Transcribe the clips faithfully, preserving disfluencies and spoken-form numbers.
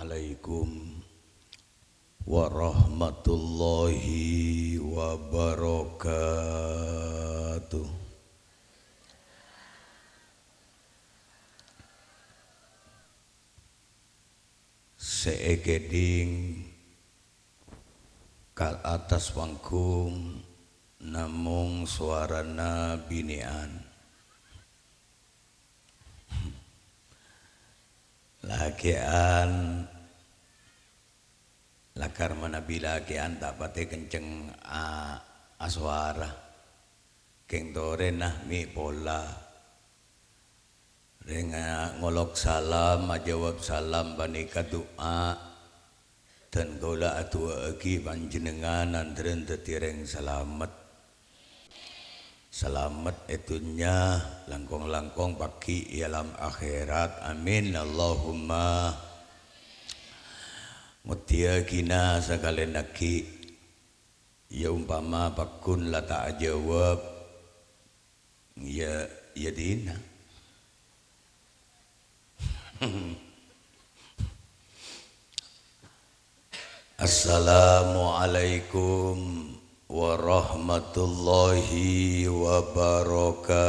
Assalamualaikum warahmatullahi wabarakatuh. Sè èkèdhing ka attas panggung namong sowarana binè'an. Lakè'an, lakar manabi lakè'an ta' patè kenceng a-, asowara. Kèng torè nah mè' pola. Rèng ngolok salam, ajâwâb salam panèka du'a. Dan kaulâ adu'a'aghi panjhennengngan anḍârân dhâddhi rèng salamet. Salamet è dhunnya, langkong-langkong paghi' è alam akhèrat. Amin, Allahumma. Ngodiyâghina sakalèyan aghi', iyâ, ompama paggun la ta' ajâwâb, iyâ, iyâ dinah. Assalamualaikum warahmatullahi wabarakatuh.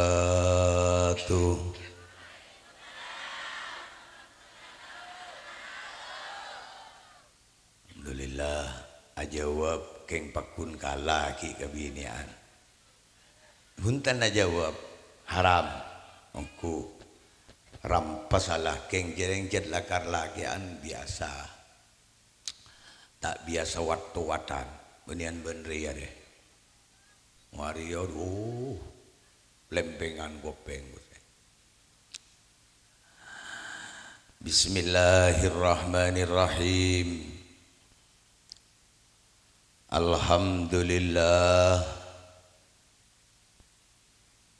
Alhamdulillah, ajâwâb kèng paggun kala ghi' ka binè'an. Bhunten ajâwâb, haram. Ongghu rampes sala kèng jhârèng jhât lakar lakè'an biyasa. Ta' biyasa wat-towatan. Bânnèyan bân rèya rè. Warèya, duh, lèmpèngan kopèng. Bismillahirrahmanirrahim. Alhamdulillah.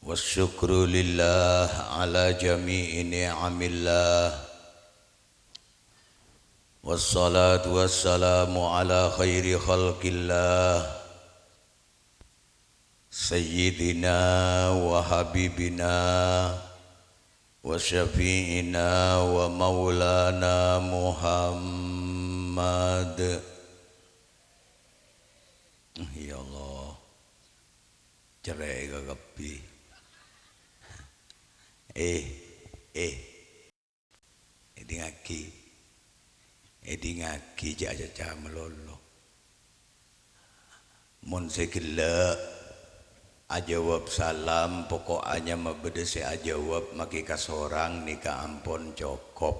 Wasyukru lillah ala jami'i ni'amillah. Wassalatu wassalamu ala khairi khalqillah. Sayyidina wa habibina wa syafi'ina wa maulana Muhammad. Ya Allah, cerrè' ka kabbhi. Eh, eh. Èdingngaghi. Èdingngaghi, jhâ' acaca malolo. Mon sè ghellâ' ajâwâb salam, poko'na nyama bâḍâ sè ajâwâb makè kasorang nèka ampon cokop.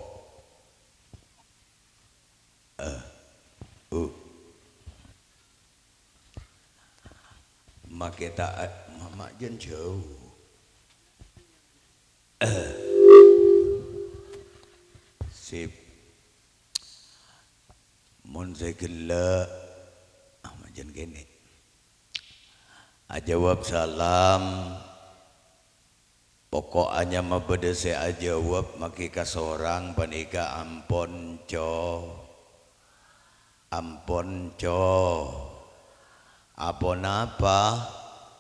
Eh, uh. Makè ta', ma', ma' jhân jhâu. Sip. Mon sè ghellâ', ah, ma' jhân kènè'. Ajâwâb salam, poko'na nyama bâḍâ sè ajâwâb makè kasorang panèka ampon co-, ampon co-, aponapa?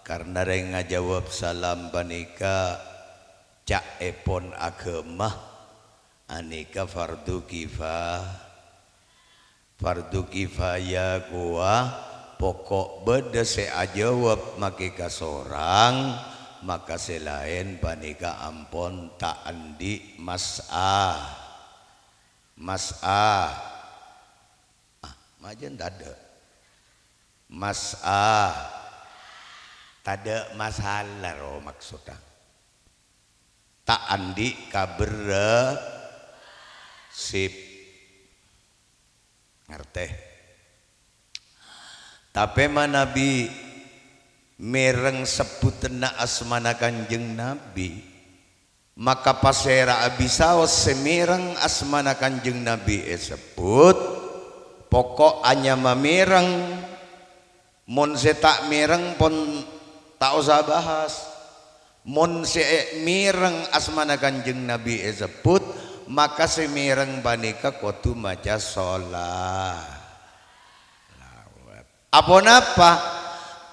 Karna rèng ngajâwâb salam panèka ca'èpon aghâma, anèka fardu kifa-, fardu kifaya kowa, poko' bâḍâ sè ajâwâb makè kasorang, maka sè laèn panèka ampon ta' anḍi' mas'a-, mas'a-, ah, majân taḍâ'. Mas'a-, taḍâ' masalah ro maksodda. Ta' anḍi' kabherrâ-, sip. Ngartè? Tapè manabi mèreng sebbhutanna asmana Kanjeng Nabi, maka pasèra'a bisaos sè mèreng asmana Kanjeng Nabi èsebbhut, poko' anyama mèreng, mon sè ta' mèreng pon ta' osa bahas. Mon sè mèreng asmana Kanjeng Nabi èsebbhut, maka sè mèreng panèka kodhu maca sholawat. Aponapa?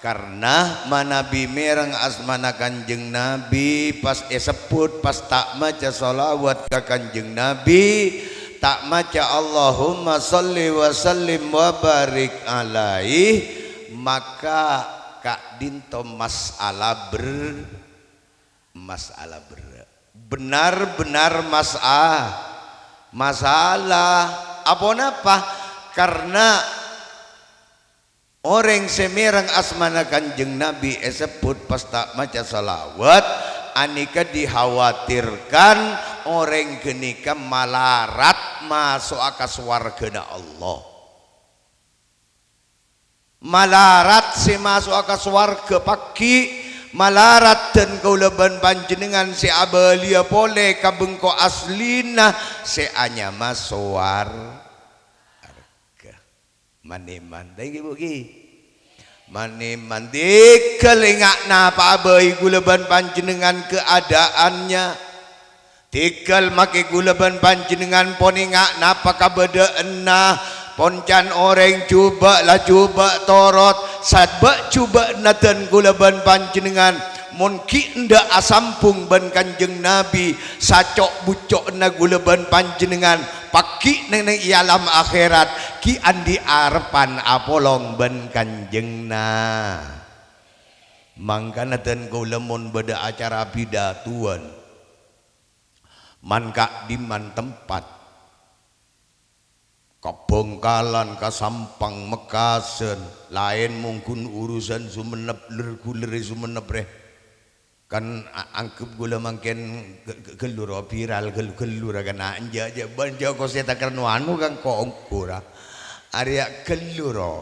Karna manabi mèreng asmana Kanjeng Nabi, pas èsebbhut, pas ta' maca sholawat ka Kanjeng Nabi, ta' maca Allahumma shalli wa sallim wa barik alaih, maka ka'dhinto masalah ber-, masalah berrâ'. Benar-benar masa-, masalah. Aponapa? Karna orèng sè mèreng asmana Kanjeng Nabi èsebbhut pas ta' maca shalawat, anèka dikhawatirkan orèng ghânèka malarat maso'a ka sowarghâna Allah. Malarat sè maso'a ka sowarghâ pagghi', malarat dân kaulâ bân panjhennengngan sè abâliyâ polè ka bengko aslina sè anyama sowarghâ. Maneman, ta' ènggi, Bu', ghi? Maneman, dhigghâl ènga' napa'a bhâi kaulâ bân panjhennengngan keadaannya. Dhigghâl makè kaulâ bân panjhennengngan pon ènga' napa kabâdâ'ânna, pon can orèng jhubâ' la jhubâ' torot, sabâ' jhubâ'na dân kaulâ bân panjhennengngan, mon ghi' endâ' asambhung bân Kanjeng Nabi, saco'-buco'na kaulâ bân panjhennengngan, pagghi' neng-neng è alam akhèrat, ghi' andi' arebbhân apolong bân Kanjengna. Mangkana dân kaulâ mon bâdâ acara pidatowan, man ka'dimman tempat, ka Bhângkalan, ka Sampang, Mekkasân, laèn mon ghun urusan Songennep, lèr-ghulèrrè Songennep rè. Kan a-, angghep kaulâ mangkèn ghe-, ghe-, ghâllu ro, viral ghâllu, ghâllu ra kana', enjâ', jâ', bân jâ' kosè takerno anu kan ko' ongghu ra. Arèya ghâllu ro.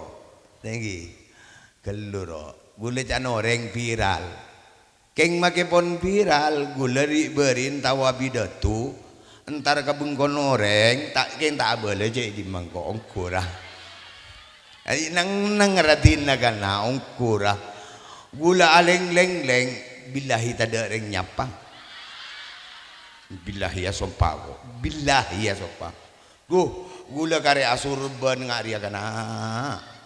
Nèngghi. Ghâllu ro. Kaulâ can orèng viral. Kèng makè pon viral, kaulâ ri'-bâri'na tao apidato, entar ka bengkona orèng, ta', kèng ta' abâlâ cè' dimma ko' ongghu ra. Ai, neng-neng ra dinna kana' ongghu ra. Kaulâ alèng-lènglèng, billahi tadâ' rèng nyapa. Billahi asompa ko', billahi asompa. Ghu, kaulâ karè asorbhân nga' rèya kana'.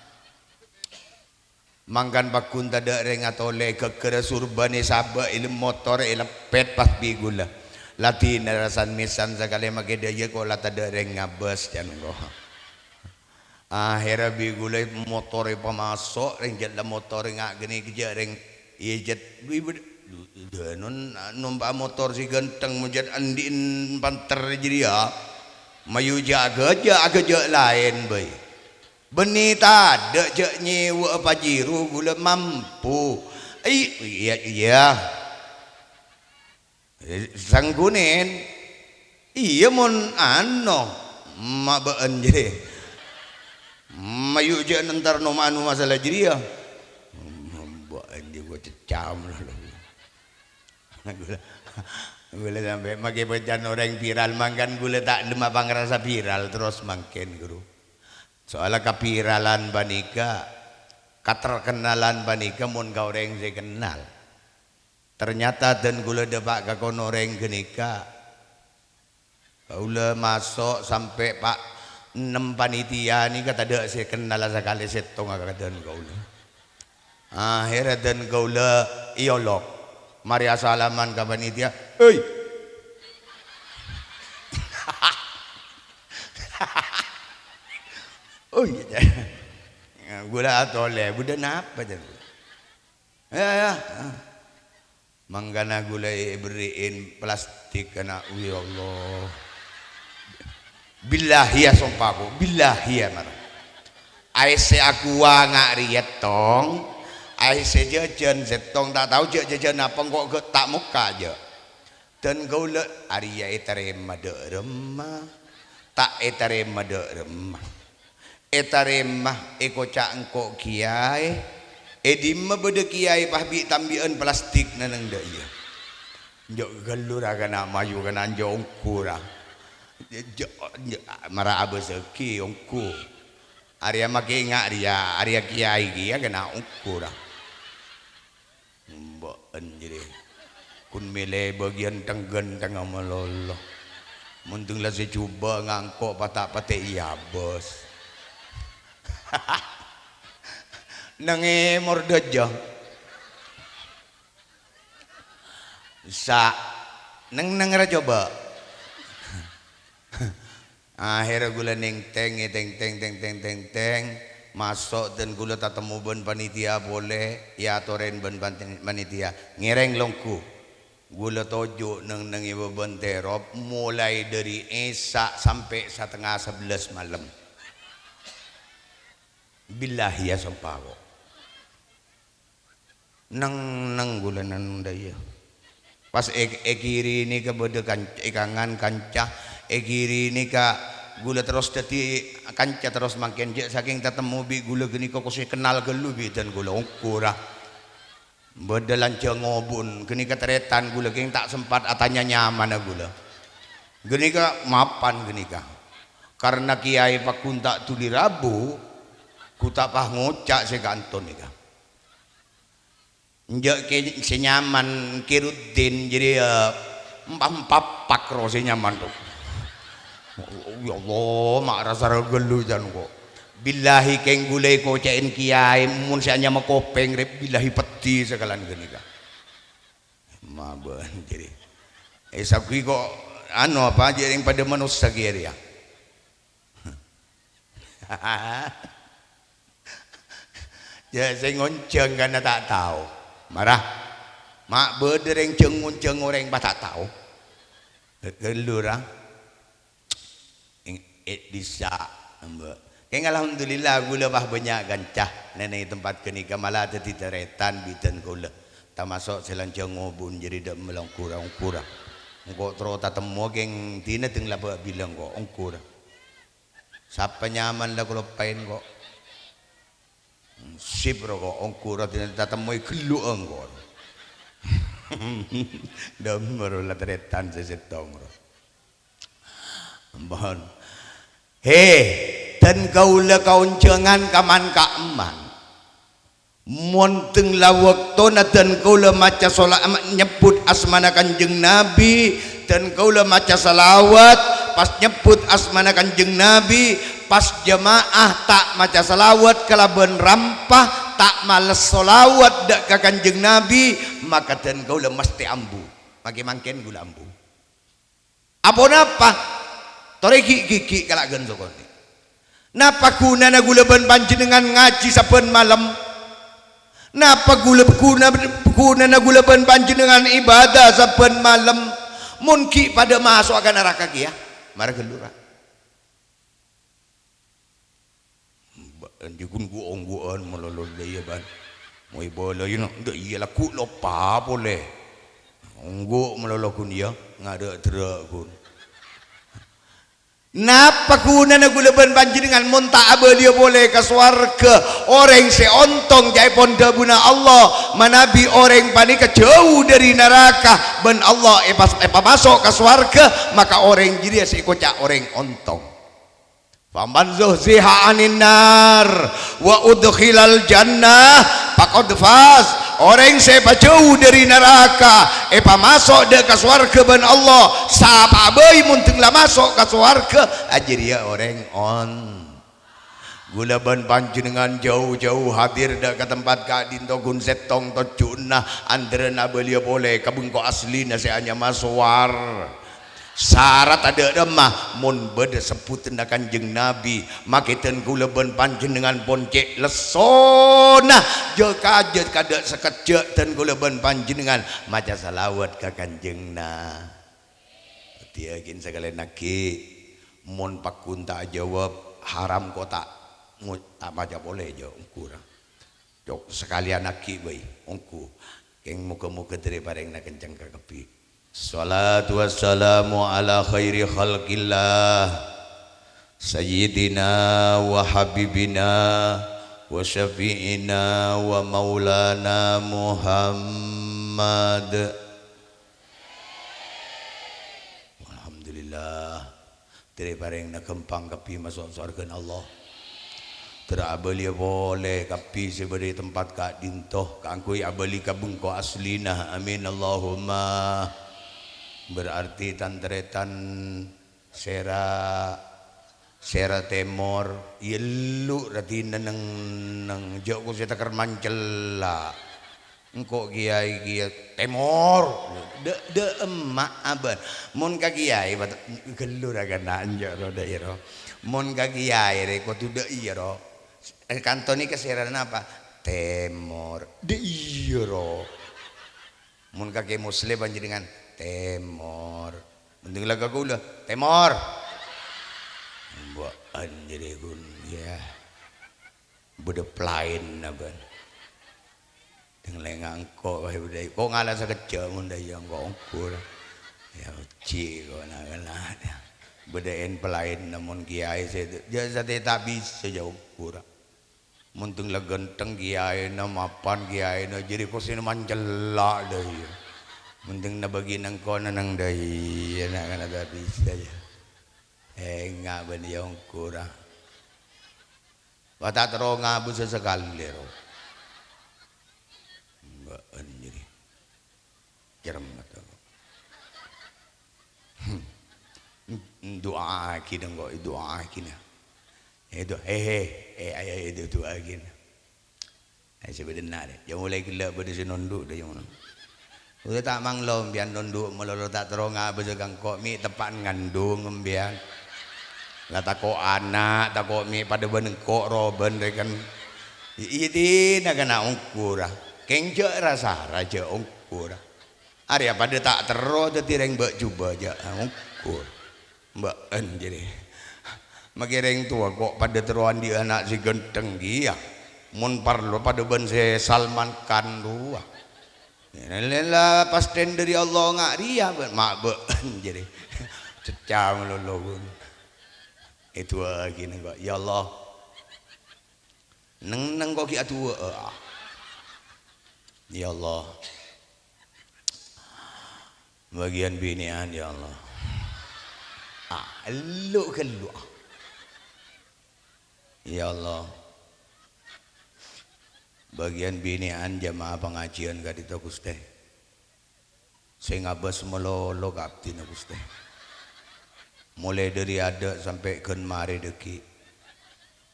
Mangkana pagghun tadâ' rèng atolè, ghâgghârâ sorbhân èsabâ', èlem motor èleppèt pas bi' kaulâ. La dinna ra san-mèsan sakalè makè dâjâ ko' la tadâ' rèng ngabâs, can ko'. Ahèrra bi' kaulâ motor èpamaso', rèng jât la motor nga' ghânèka jâ' rèng, iyâ jât, dânon nompa'a motor sè ghântheng, mon jât andi'en panter jârèya, mayu jâ' aghâjâ', aghâjâ' laèn bhâi. Bânnè tadâ' jâ' nyèwâ'â Pajero, kaulâ mampu. Ai, iyâ, iyâ. Eh, sangghunen. Iyâ, mon ano, ma' bâ'ân jârèya. Mayu jâ' nentar no-mano masalah jârèya. Bâ'ân jâ' ghu cèccam lho. Kaulâ, kaulâ sampè' makè bâcaan orèng viral, mangkana kaulâ ta' lemma pangrasa viral terros mangkèn, Guru. Soalla kaviralan panèka, katerkenalan panèka mon ka orèng sè kennal. Ternyata dân kaulâ dâpa' ka kono orèng ghânèka. Kaulâ maso' sampè' pa-, ennem panitia nèka tadâ' sè kennal sakalè sèttonga ka dân kaulâ. Ahèrra dân kaulâ èolok. Marè asalaman ka panitia, "Hei!" "Oi!" Kaulâ atolè, "Bâdâ napa, jân?" "Ya, ya." Mangkana kaulâ èberri'in plastik kana', ya Allah. Billahi ya, sompa ko', billahi ya, mara. Aèssè aguwa nga' rèya, tong. Aèssè jhâjhân sèttong, ta' tao jhâ-, jhâjhân apa, engko' ghe-, ta' mokka' jhâ'. Dân kaulâ arèya ètarèma dâ' remma, ta' ètarèma dâ' remma. Ètarèma, èkoca' engko' kèyaè. È dimma bâdâ kèyaè pas bi'-tambi'ân plastik neng-neng dâ' iyâ. Enjâ' ghâllu ra kana' mayu kana' enjâ' ongghu ra. Jâ-, jâ-, mara abâsaghi ongghu. Arèya makè nga' rèya, arèya kèyaè kèya kana' ongghu ra. Bâ'ân jârèya. Ghun mèlè bâgiyân thèng-ghânthèngnga malolo. Mon dhâng la sè jhubâ' ngangko' pata'-patè' èabâs. Neng è mordâjâ. Sa'. Neng-neng ra coba. Aherra ghulâ nèngtèng, ngètèngtèng, tèngtèng, tèngtèng, maso' dân ghulâ tatemmo bân panitia polè, èatorè bân pan-, panitia. Ngèrèng longghu. Ghulâ toju' neng-neng è bâbân terop, molaè dhâri Isya sampè' satengnga sabellâs malem. Billahi, ya, sompa, ko'. Neng-neng ghulâ nanda, iyâ. Pas è, è kiri nèka bâdâ kan-, è kangan kanca, è kiri nèka ghulâ terros dhâddhi kanca terros mangkèn, jâ' sakèng tatemmo bi' ghulâ ghânèka kosè kennal ghâllu bi' dân ghulâ, ongghu ra. Bâdâ lanjhâng ngobun, ghânèka tarètan ghulâ kèng ta' sempat atanya nyamana ghulâ. Ghânèka mapan ghânèka. Karna kèyaè paggun ta' dhuli rabu, ghu ta' pas ngoca' sè ka'anto nèka. Enjâ' kè-, sè nyaman Khairuddin, jârèya empa-, empapak ro sè nyaman, to. Ya Allah, ma' rasa ra ghâllu, can, ko'. Billahi, kèng ghulâ èkoca'è kèyaè, mon sè anyama Kopèng, rè, billahi, peddhi sakalèan ghânèka. Mabân, jârèya. Èsangghuy, ko', anu, apa, jârèya padâ manossa kèya rèya. Ya, sè ngonjhâng kana ta' tao. Mara. Ma' bâdâ rèng jâng-ngonjhâng orèng pas ta' tao. Ghâllu, ra. Eng-, è dhisa', emba'. Kèng alhamdulillah, ghulâ pas bânnya' kanca nèng-nèng è tempat ghânèka, mala dhâddhi tarètan bi' dân ghulâ. Tamaso' sè lanjhâng ngobun jârèya dâ' melongghu ra, ongghu ra. Engko' terro tatemmo kèng dinah dâng la bâ' bilâng, ko', ongghu ra. Sapa nyaman la kaloppaèn, ko'. Sip ro, ko', ongghu ro dinah tatemmoè ghâllu'â, ko'. Dâmmer la tarètan sè sèttong ro. Ampon. He, dân kaulâ kaonjhângan kaman-ka'emman. Mon dâng la bâktona dân kaulâ maca sola-, ma-, nyebbhut asmana Kanjeng Nabi, dân kaulâ maca salawat, pas nyebbhut asmana Kanjeng Nabi, pas jema'ah ta' maca salawat kalabân rampa, ta' males salawat dâ' ka Kanjeng Nabi, maka dân kaulâ mastè ambu. Make mangkèn ghulâ ambu. Aponapa? Torè ghi'-ghighi' kala'ghân sakonè'. Napa ghunana ghulâ bân panjhennengngan ngajhi sabbhân malem? Napa ghulâ, ghuna, ghunana ghulâ bân panjhennengngan ibâdâ sabbhân malem? Mon ghi' padâ maso'a ka naraka kèya, mara ghâllu, ra. Bâ'ân jâ ghun ghu-ongghuwân malolo, iyâ, bân. Moy bâlâi, na, dâ' iyâ, lagghu' loppa polè. Ongghu' malolo ghun, iyâ, ngadâ' dârâ' ghun. Napa ghunana ghulâ bân panjhennengngan mon ta' abâliyâ polè ka sowarghâ? Orèng sè ontong, ca'èpon dhâbuna Allah, manabi orèng panèka jâu dâri naraka, bân Allah èpas-, èpamaso' ka sowarghâ, maka orèng jârèya sè èkoca' orèng ontong. "Faman zuhziha 'anin nar wa udkhilal jannah faqad faz." Orèng sè èpajâu dâri naraka, èpamaso' dâ' ka sowarghâ bân Allah, sapa'a bhâi mon dâng la maso' ka sowarghâ, ajârèya orèng on. Ghulâ bân panjhennengngan jâu-jâu hadir dâ' ka tempat ka'dinto ghun sèttong tojjhuna, antarana abâliyâ polè ka bengko asllina sè anyama sowar. Sarat adâ' remma, mon bâdâ sebbhutanna Kanjeng Nabi, make dân kaulâ bân panjhennengngan pon cè' lessona, jâ-kajâ kadâ' sakejjhâ' dân kaulâ bân panjhennengngan maca salawat ka Kanjeng Na-, Dhâddhiyâ ghi' sakalèyan aghi', mon pagghun ta' ajâwâb, haram ko' ta' ngo-, ta' maca polè, jâ' ongghu ra. Cok, sakalèyan aghi' bhâi, ongghu. Kèng moghâ-moghâ Dâri parèngna kenceng ka kabbhi. Shalatu wassalamu ala khairi khalqillah, sayyidina wa habibina wa syafi'ina wa maulana Muhammad. Alhamdulillah. Dâri parèngna ghâmpang kabbhi maso' sowarghâna Allah. Terro abâliyâ polè kabbhi sè bâdâ è tempat ka'dinto, kaangghuy abâli ka bengko asllina. Amin, Allahumma. Berarti tan-tarètan sèra, sèra tèmor, èllu' ra dinah neng-, neng-, jâ' kosè takèr mancella'. Engko' kèyaè kèya tèmor. Dâ', dâ' emma' abâ'. Mon ka kèyaè, bâto-, ghâllu ra kana' enjâ' ro dâ' iyâ ro. Mon ka kèyaè rè kodhu dâ' iyâ ro. Eh, kanto nèka sèrana apa? Tèmor. Dâ' iyâ ro. Mon ka Kè Muslim panjhennengngan, tèmor. Mending la ka kaulâ, tèmor. Bâ'ân jârèya ghun, yâ. Bâdâ pelaènna bân. Deng lènga' engko' wae bâdâ, ko' ngala' sakejjhâ' mon dâ' iyâ engko' ongghur. Yâ, uji ko' na-, ngala'. Bâdâ èn pelaènna mon kèyaè sè, jâ' satèya ta' bisa jâ' ongghur. Mending la ghântheng kèyaèna, mapan kèyaèna, jârèya kosèna mancella' dâ' iyâ. Mending na bâgiyân engko' nenneng dâ' iyâ, na-, ngala' ta' bisa, yâ. Enga' bân iyâ ongghur, ah. Wa ta' terro ngabâsa sakalè, ro. Bâ'ân jârèya. Cermet aku. Hmm. Du'aaghi dâ' engko', du'aaghi na. Edu, he, he, eh, ayo, edu, du'aaghi na. Ayo, sè bâdâ na, deh. Jâ' molaè ghellâ' bâdâ sè nondhu', deh, jâ' molaè. Udah ta' manglo, bi'en nondhu' malolo ta' terro ngabâsa ka engko', mè' teppa'an ngandung, bi'en. La tako' ana', tako' mè' padâ bân engko', ro, bân rèken. Iyâ, dina kana' ongghur, ah. Kèng jâ' ra-sara jâ' ongghur, ah. Arèya padâ ta' terro dhâddhi rèng bâ'-jhubâ' jâ', ah, ongghur. Bâ'ân jârèya. Makè rèng towa ko' padâ terro andi' ana' sè ghântheng kèya. Mon parlo padâ bân sè Salman Khan rowa. Ella pastèn dâri Allah nga' rèya, bâ-, ma' bâ'ân jârèya. Cecca malolo ghun. Èdu'aaghi nèng ko', "Ya Allah, neng-neng ko' ghi' adu'â." Ya Allah. Bâgiyân binè'an, ya Allah. Ah, ellu'-ghellu'. Ya Allah. Bâgiyân binè'an jamaah pangajiyân ka'dinto, Ghustè. Sè ngabâs malolo ka abdhina, Ghustè. Molaè dâri adâ' sampè' ghân marè dhâggi'.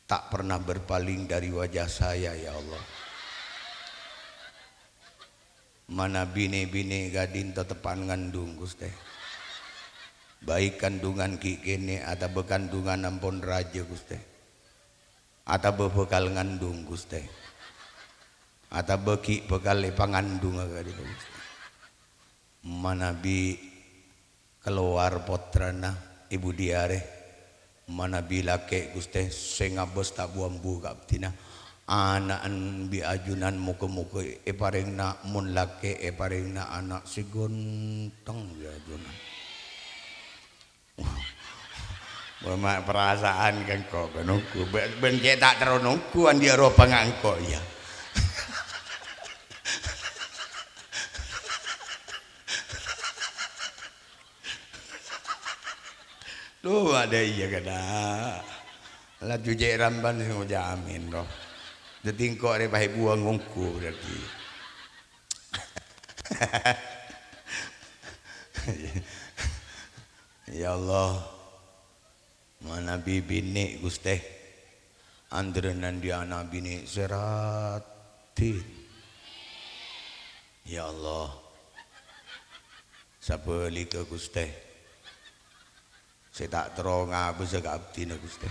Ta' pernah berpaling dari wajah saya, ya Allah. Manabi nè-binè ka'dinto teppa'an ngandung, Ghustè. Baik kandungan ghi' kènè' atabâ kandungan ampon rajâ, Ghustè. Atabâ bhâkal ngandung, Ghustè. Atabâ ghi' bhâkal èpangandhunga ka'dinto, Ghustè. Manabi kalowar pottrana Ibu Diarè, manabi lakè', Ghustè, sè ngabâs ta' bu-ambu ka abdhina. Ana'en bi' ajunan moghâ-moghâ èparèngana, mon lakè' èparèngana ana' sè ghântheng bi' ajunan. Bâ-, ma' parasaan kan ko' nonggu. Bâ-, bân cè' ta' terro nonggu, andi' aropa nga' engko', iyâ. Loh, adâ' iyâ, kadâ'. Laju cè' ramban sè ngoca' amin, roh. Dhâddhi engko' rè paè buwâng ongghu, berarti. Ya Allah, manabi binè', Ghustè. Andrènan dhi' ana' binè' sè raddhin. Ya Allah, sabhâligghâ, Ghustè, sè ta' terro ngabâsa ka abdhina, Ghustè.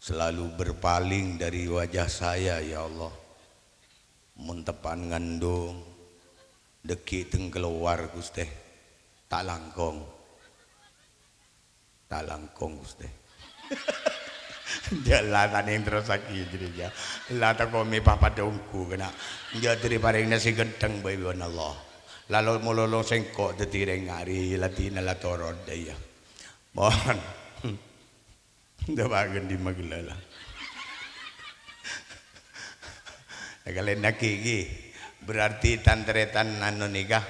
Selalu berpaling dari wajah saya, ya Allah. Mon teppa'an ngandhung, dhâggi' tèng kalowar, Ghustè. Ta' langkong. Ta' langkong, Ghustè. Jâ' la ta' nèng terrossaghi jârèya. La tako' mè' pa-, padâ ongghu kèna. Jâ' dhâri parèngana sè ghântheng bhâi bân Allah. Lalo mololo sèngko' dhâddhi rèng arè, la dina la toron dâ' iyâ. Mon. Coba ghândhi maghellâ la. Kalènnaghi ghi. Berarti tan-tarètan anu nèka,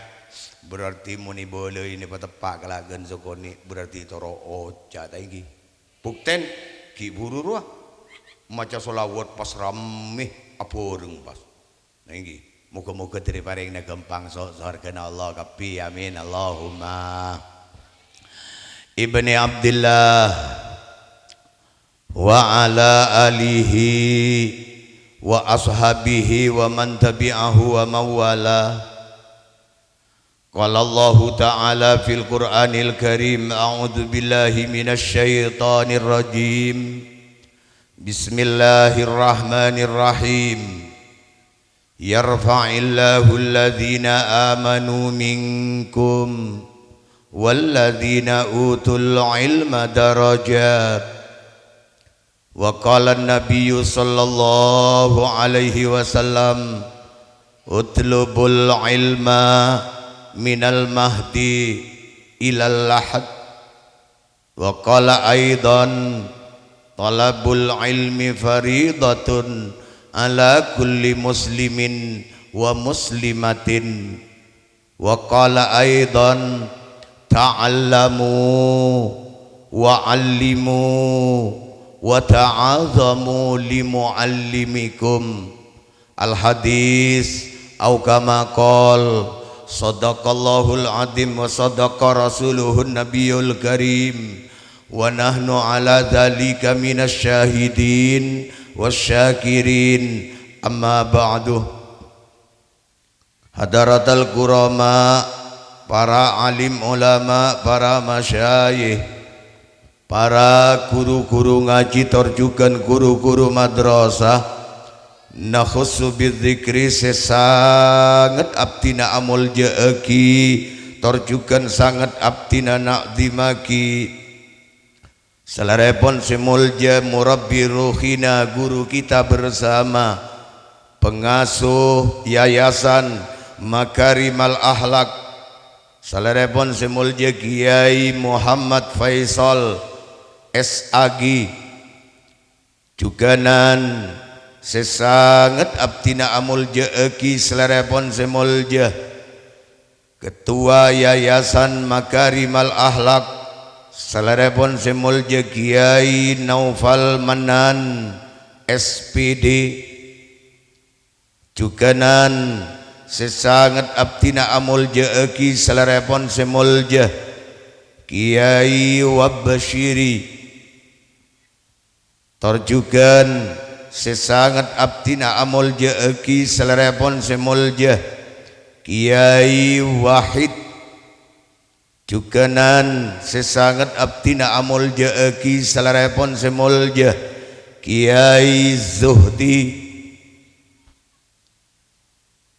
berarti mon èbâlâi nè pateppa' kalagân sakonè', berarti toro' oca' ta' ènggi. Bhuktèn, ghi' buru rowa. Maca sholawat pas rammè, abhâreng pas. Ènggi. Moghâ-moghâ dhâri parèngana ghâmpang so-, sowarghâna Allah kabbhi. Amin. Allahumma. Ibni Abdillah. Wa ala alihi wa ashabihi wa man tabi'ahu wa man walah. Qala Allahu ta'ala fil Qur'anil Karim, a'udzu billahi minasy syaithanir rajim. Bismillahirrahmanirrahim. Yarfa'illahu alladhina amanu minkum walladhina utul ilma darajat. Wa qala an-nabiyyu sallallahu alaihi wasallam, "Utlubul ilma minal mahdi ilal lahad." Wa qala aidan, "Talabul ilmi faridatun ala kulli muslimin wa muslimatin." Wa qala aidan, "Ta'allamu wa 'allimu wa ta'azamu li mu'allimikum." Al-hadis, au kama qol, sadaqallahul adzim wa sadaqa rasuluhun nabiyul karim, wa nahnu ala dzalika minasy syahidin wasy syakirin. Amma ba'du. Hadaratal kurama, para alim ulama, para masyayikh, para guru-guru ngaji tor jughân guru-guru madrasah, nakhussu bidzikri sè sanget abdhina amolja'aghi, tor jughân sanget abdhina na'dhimaghi. Salèrèpon sè molja murabbi ruhina, guru kita bersama, pengasuh Yayasan Makarimal Akhlak, salèrèpon sè molja Kiai Muhammad Faisal, S Ag. Jughânan sè sanget abdhina amolja'aghi salèrèpon sè molja, Ketua Yayasan Makarimal Akhlak, salèrèpon sè molja Kiai Naufal Mannan, S P D. Jughânan sè sanget abdhina amolja'aghi salèrèpon sè molja, Kiai Wabsyiri. Tor jughân sè sanget abdhina amolja'aghi salèrèpon sè molja, Kiai Wahid. Jughânan sè sanget abdhina amolja'aghi salèrèpon sè molja, Kiai Zuhdi.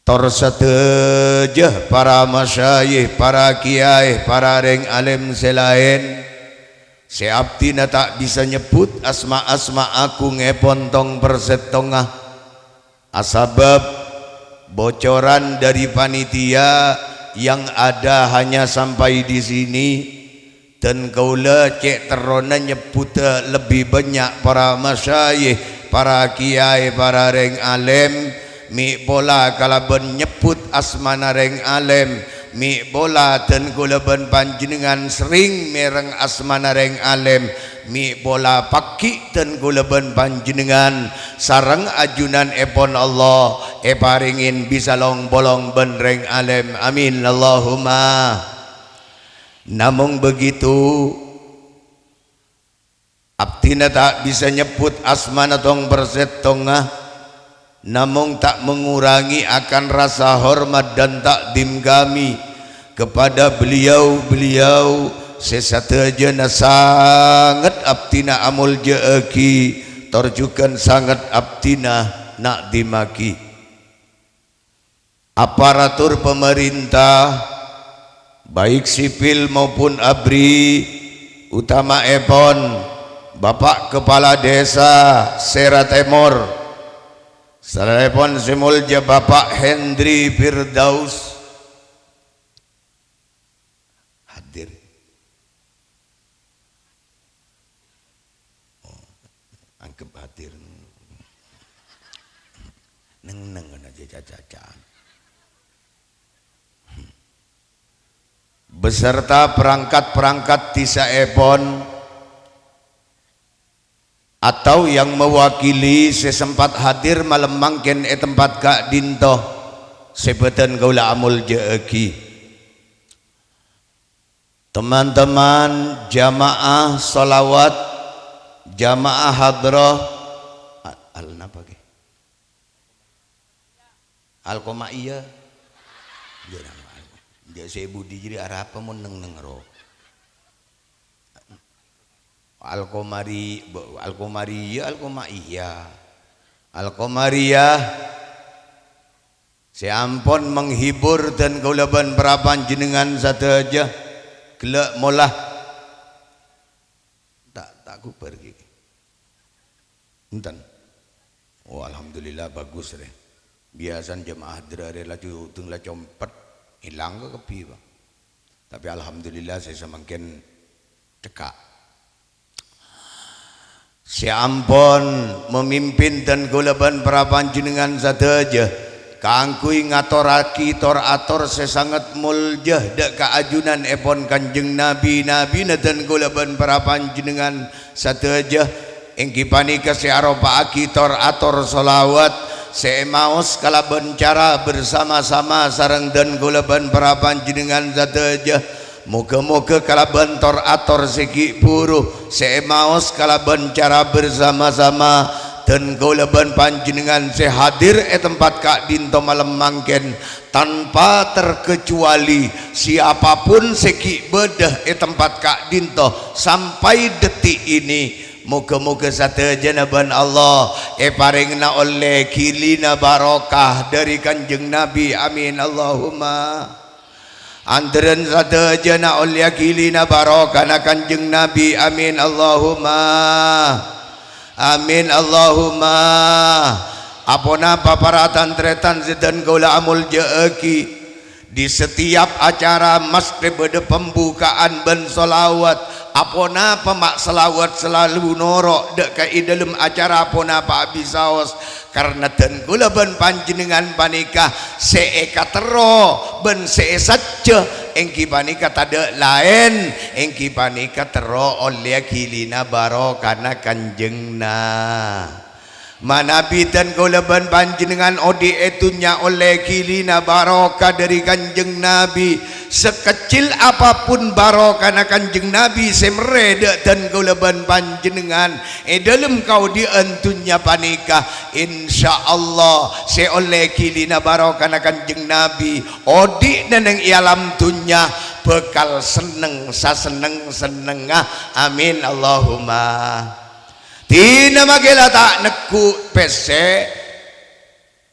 Tor sadhâjâ para masyayikh, para kiyaè, para rèng alèm sè laèn, sè abdhina ta' bisa nyebbhut asma-asma agungngèpon tong-persèttongnga. Asabâb bocoran dhâri panitia yang ada hanya sampai di sini, dan kaulâ cè' terrona nyebbhudhâ lebbi bânnya' para masyayikh, para kiyaè, para rèng alèm, mè' pola kalabân nyebbhut asmana rèng alèm, mè' pola dan kaulâ bân panjhennengngan serrèng mèreng asmana rèng alèm, mè' pola pagghi' dan kaulâ bân panjhennengngan sareng ajunanèpon Allah èparèngè bisa long-polong bân rèng alèm. Amin, Allahumma. Namong begitu, abdhina ta' bisa nyebbhut asmana tong-persèttongnga, namong ta' mengurangi akan rasa hormat dan takdim kami kepada beliau-beliau sè sadhâjâna sanget abdhina amolja'aghi, tor jughân sanget abdhina na'dhimaghi. Aparatur pamarènta, baik sipil maupun abri, utamaèpon Bapak Kepala Desa Sera Tèmor, salèrèpon sè molja Bapak Hendri Firdaus, hadir. Oh, anggep hadir. Neng-neng aja caca-cacaan. Beserta perangkat-perangkat dhisaèpon atau yang mewakili sè sempat hadir malem mangkèn è tempat ka'dinto sè bâdhân kaulâ amolja'aghi. Teman-teman jamaah sholawat, jamaah hadrah, al-, al-, napa, Ki? Alkoma'iyah. Jârâng. Jâ' sè budi jârèya arapa mon neng-neng ro? Alkomari-, bo-, Alkomariya, Alkomaiya. Alkomariya sè ampon menghibur dân kaulâ bân para panjhennengngan sadhâjâ. Ghellâ' mola. Ta', ta' ghubâr ghi. Enten. Oh, alhamdulillah, bagus, rè. Biyasana jemaah dârâ rè laju dâng la compet, èlang kabbhi, Pak. Tapè alhamdulillah, sè samangkèn cekka'. Sè ampon mamimpin dân kaulâ bân para panjhennengngan sadhâjâ kaangghuy ngatorraghi tor-ator sè sanget molja dâ' ka ajunanèpon Kanjeng Nabi, Nabina dân kaulâ bân para panjhennengngan sadhâjâ, èngghi panèka sè aropa'aghi tor-ator sholawat sè èmaos kalabân cara bersama-sama sareng dân kaulâ bân para panjhennengngan sadhâjâ. Moghâ-moghâ kalabân tor-ator sè ghi' bhuru sè èmaos kalabân cara bersama-sama, dân kaulâ bân panjhennengngan sè hadir è tempat ka'dinto malem mangkèn, tanpa terkecuali, siapapun sè ghi' bâdâ è tempat ka'dinto sampai detik ini, moghâ-moghâ sadhâjâna bân Allah èparèngana ollè ghilina barokah dâri Kanjeng Nabi. Amin, Allahumma. Andârân sadhâjâna ollèya ghilina barokana Kanjeng Nabi. Amin, Allahumma. Amin, Allahumma. Aponapa para tan-tarètan sè dân kaulâ amolja'aghi? Di setiap acara mastè bâdâ pembukaan bân sholawat. Aponapa ma' sholawat salalu noro' dâ' ka è dâlem acara aponapa abisaos? Karna dân kaulâ bân panjhennengngan panèka sè èkaterro bân sè èsajjhâ èngghi panèka tadâ' laèn, èngghi panèka terro ollèya ghilina barokana Kanjeng Na-, Manabi dân kaulâ bân panjhennengngan odi' è dhunnya ollè ghilina barokah dâri Kanjeng Nabi, sakecil apapun barokana Kanjeng Nabi sè merrè dâ' dân kaulâ bân panjhennengngan è dâlem kaodi'ân dhunnya panèka, insyaallah sè ollè ghilina barokana Kanjeng Nabi, odi'na neng è alam dhunnya bhâkal senneng sasenneng-sennengnga. Amin, Allahumma. Dina maghi la ta' negghu' pèssè,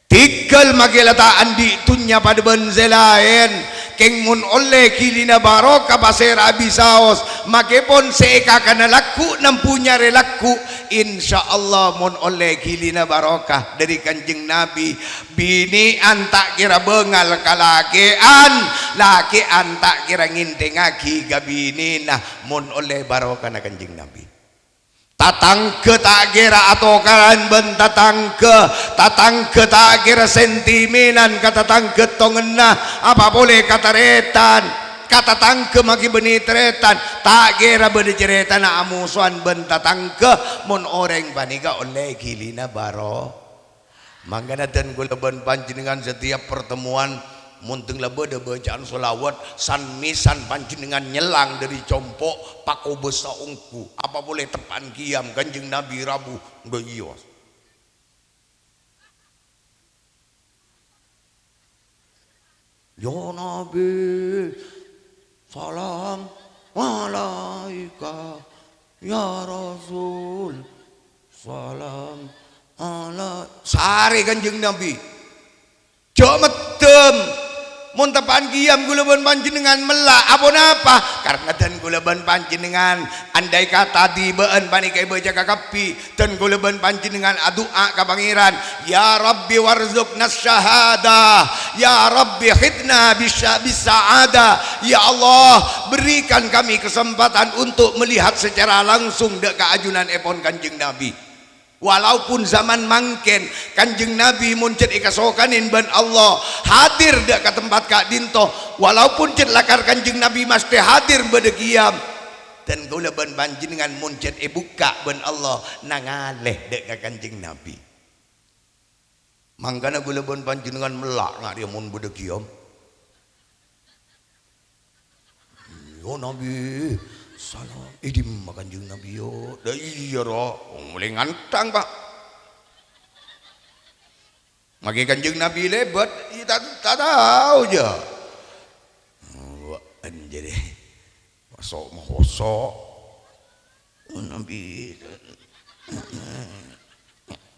tèghâl maghi la ta' andi' dhunnya padâ bân sè laèn, kèng mon ollè ghilina barokah pasèra abisaos, makkèpon sè èkakana lagghu' nambu nyarè lagghu', insyaallah mon ollè ghilina barokah dâri Kanjeng Nabi, binè'an ta' kèra bângal ka lakè'an, lakè'an ta' kèra ngènthèngngaghi ka binèna mon ollè barokana Kanjeng Nabi. Tatangghâ ta' kèra atokaran bân tatangghâ, tatangghâ ta' kèra sentimenan ka tatangghâ tongenna, apa polè ka tarètan, ka tatangghâ maghi bânnè tarètan, ta' kèra bâdâ carètana amosowan bân tatangghâ, mon orèng panèka ollè ghilina baro-, Mangkana dân kaulâ bân panjhennengngan setiap pertemuan, mon tèng la bâdâ bâcaan sholawat, san-mèsan panjhennengngan nyellang dâri compo', pakobâsa ongghu. Apa polè teppa'an qiyam Kanjeng Nabi rabu, dâ' iyâ. Ya Nabi, salam alaika. Ya Rasul, salam ala-, sarè Kanjeng Nabi. Jhâ' meddhâm. Mon teppa'an qiyam kaulâ bân panjhennengngan mella'. Aponapa? Karna dân kaulâ bân panjhennengngan, andai kata dhibâ'ân panèka èbâca kakabbhi, dân kaulâ bân panjhennengngan adu'a ka Pangèran, "Ya Rabbi warzuqnas syahadah, ya Rabbi khidna bisya-, bissa'adah." Ya Allah, berikan kami kesempatan untuk melihat secara langsung dâ' ka ajunanèpon Kanjeng Nabi. Walaupun zaman mangkèn, Kanjeng Nabi mon cè' èkasokanè bân Allah, hadir dâ' ka tempat ka'dinto, walaupun cè' lakar Kanjeng Nabi mastè hadir bâdâ qiyam, dân kaulâ bân panjhennengngan mon cè' èbukka' bân Allah, nangalè dâ' ka Kanjeng Nabi. Mangkana kaulâ bân panjhennengngan mella' nga' rèya mon bâdâ qiyam. "Ya Nabi, salam." "È dimma Kanjeng Nabi, ya?" "Dâ' iyâ, ro." "Oh, molaè ngantang, Pak." Maghi Kanjeng Nabi lèbât, iyâ ta', ta' tao jâ. Wah, anjir. Maso', mahoso'. Nabi.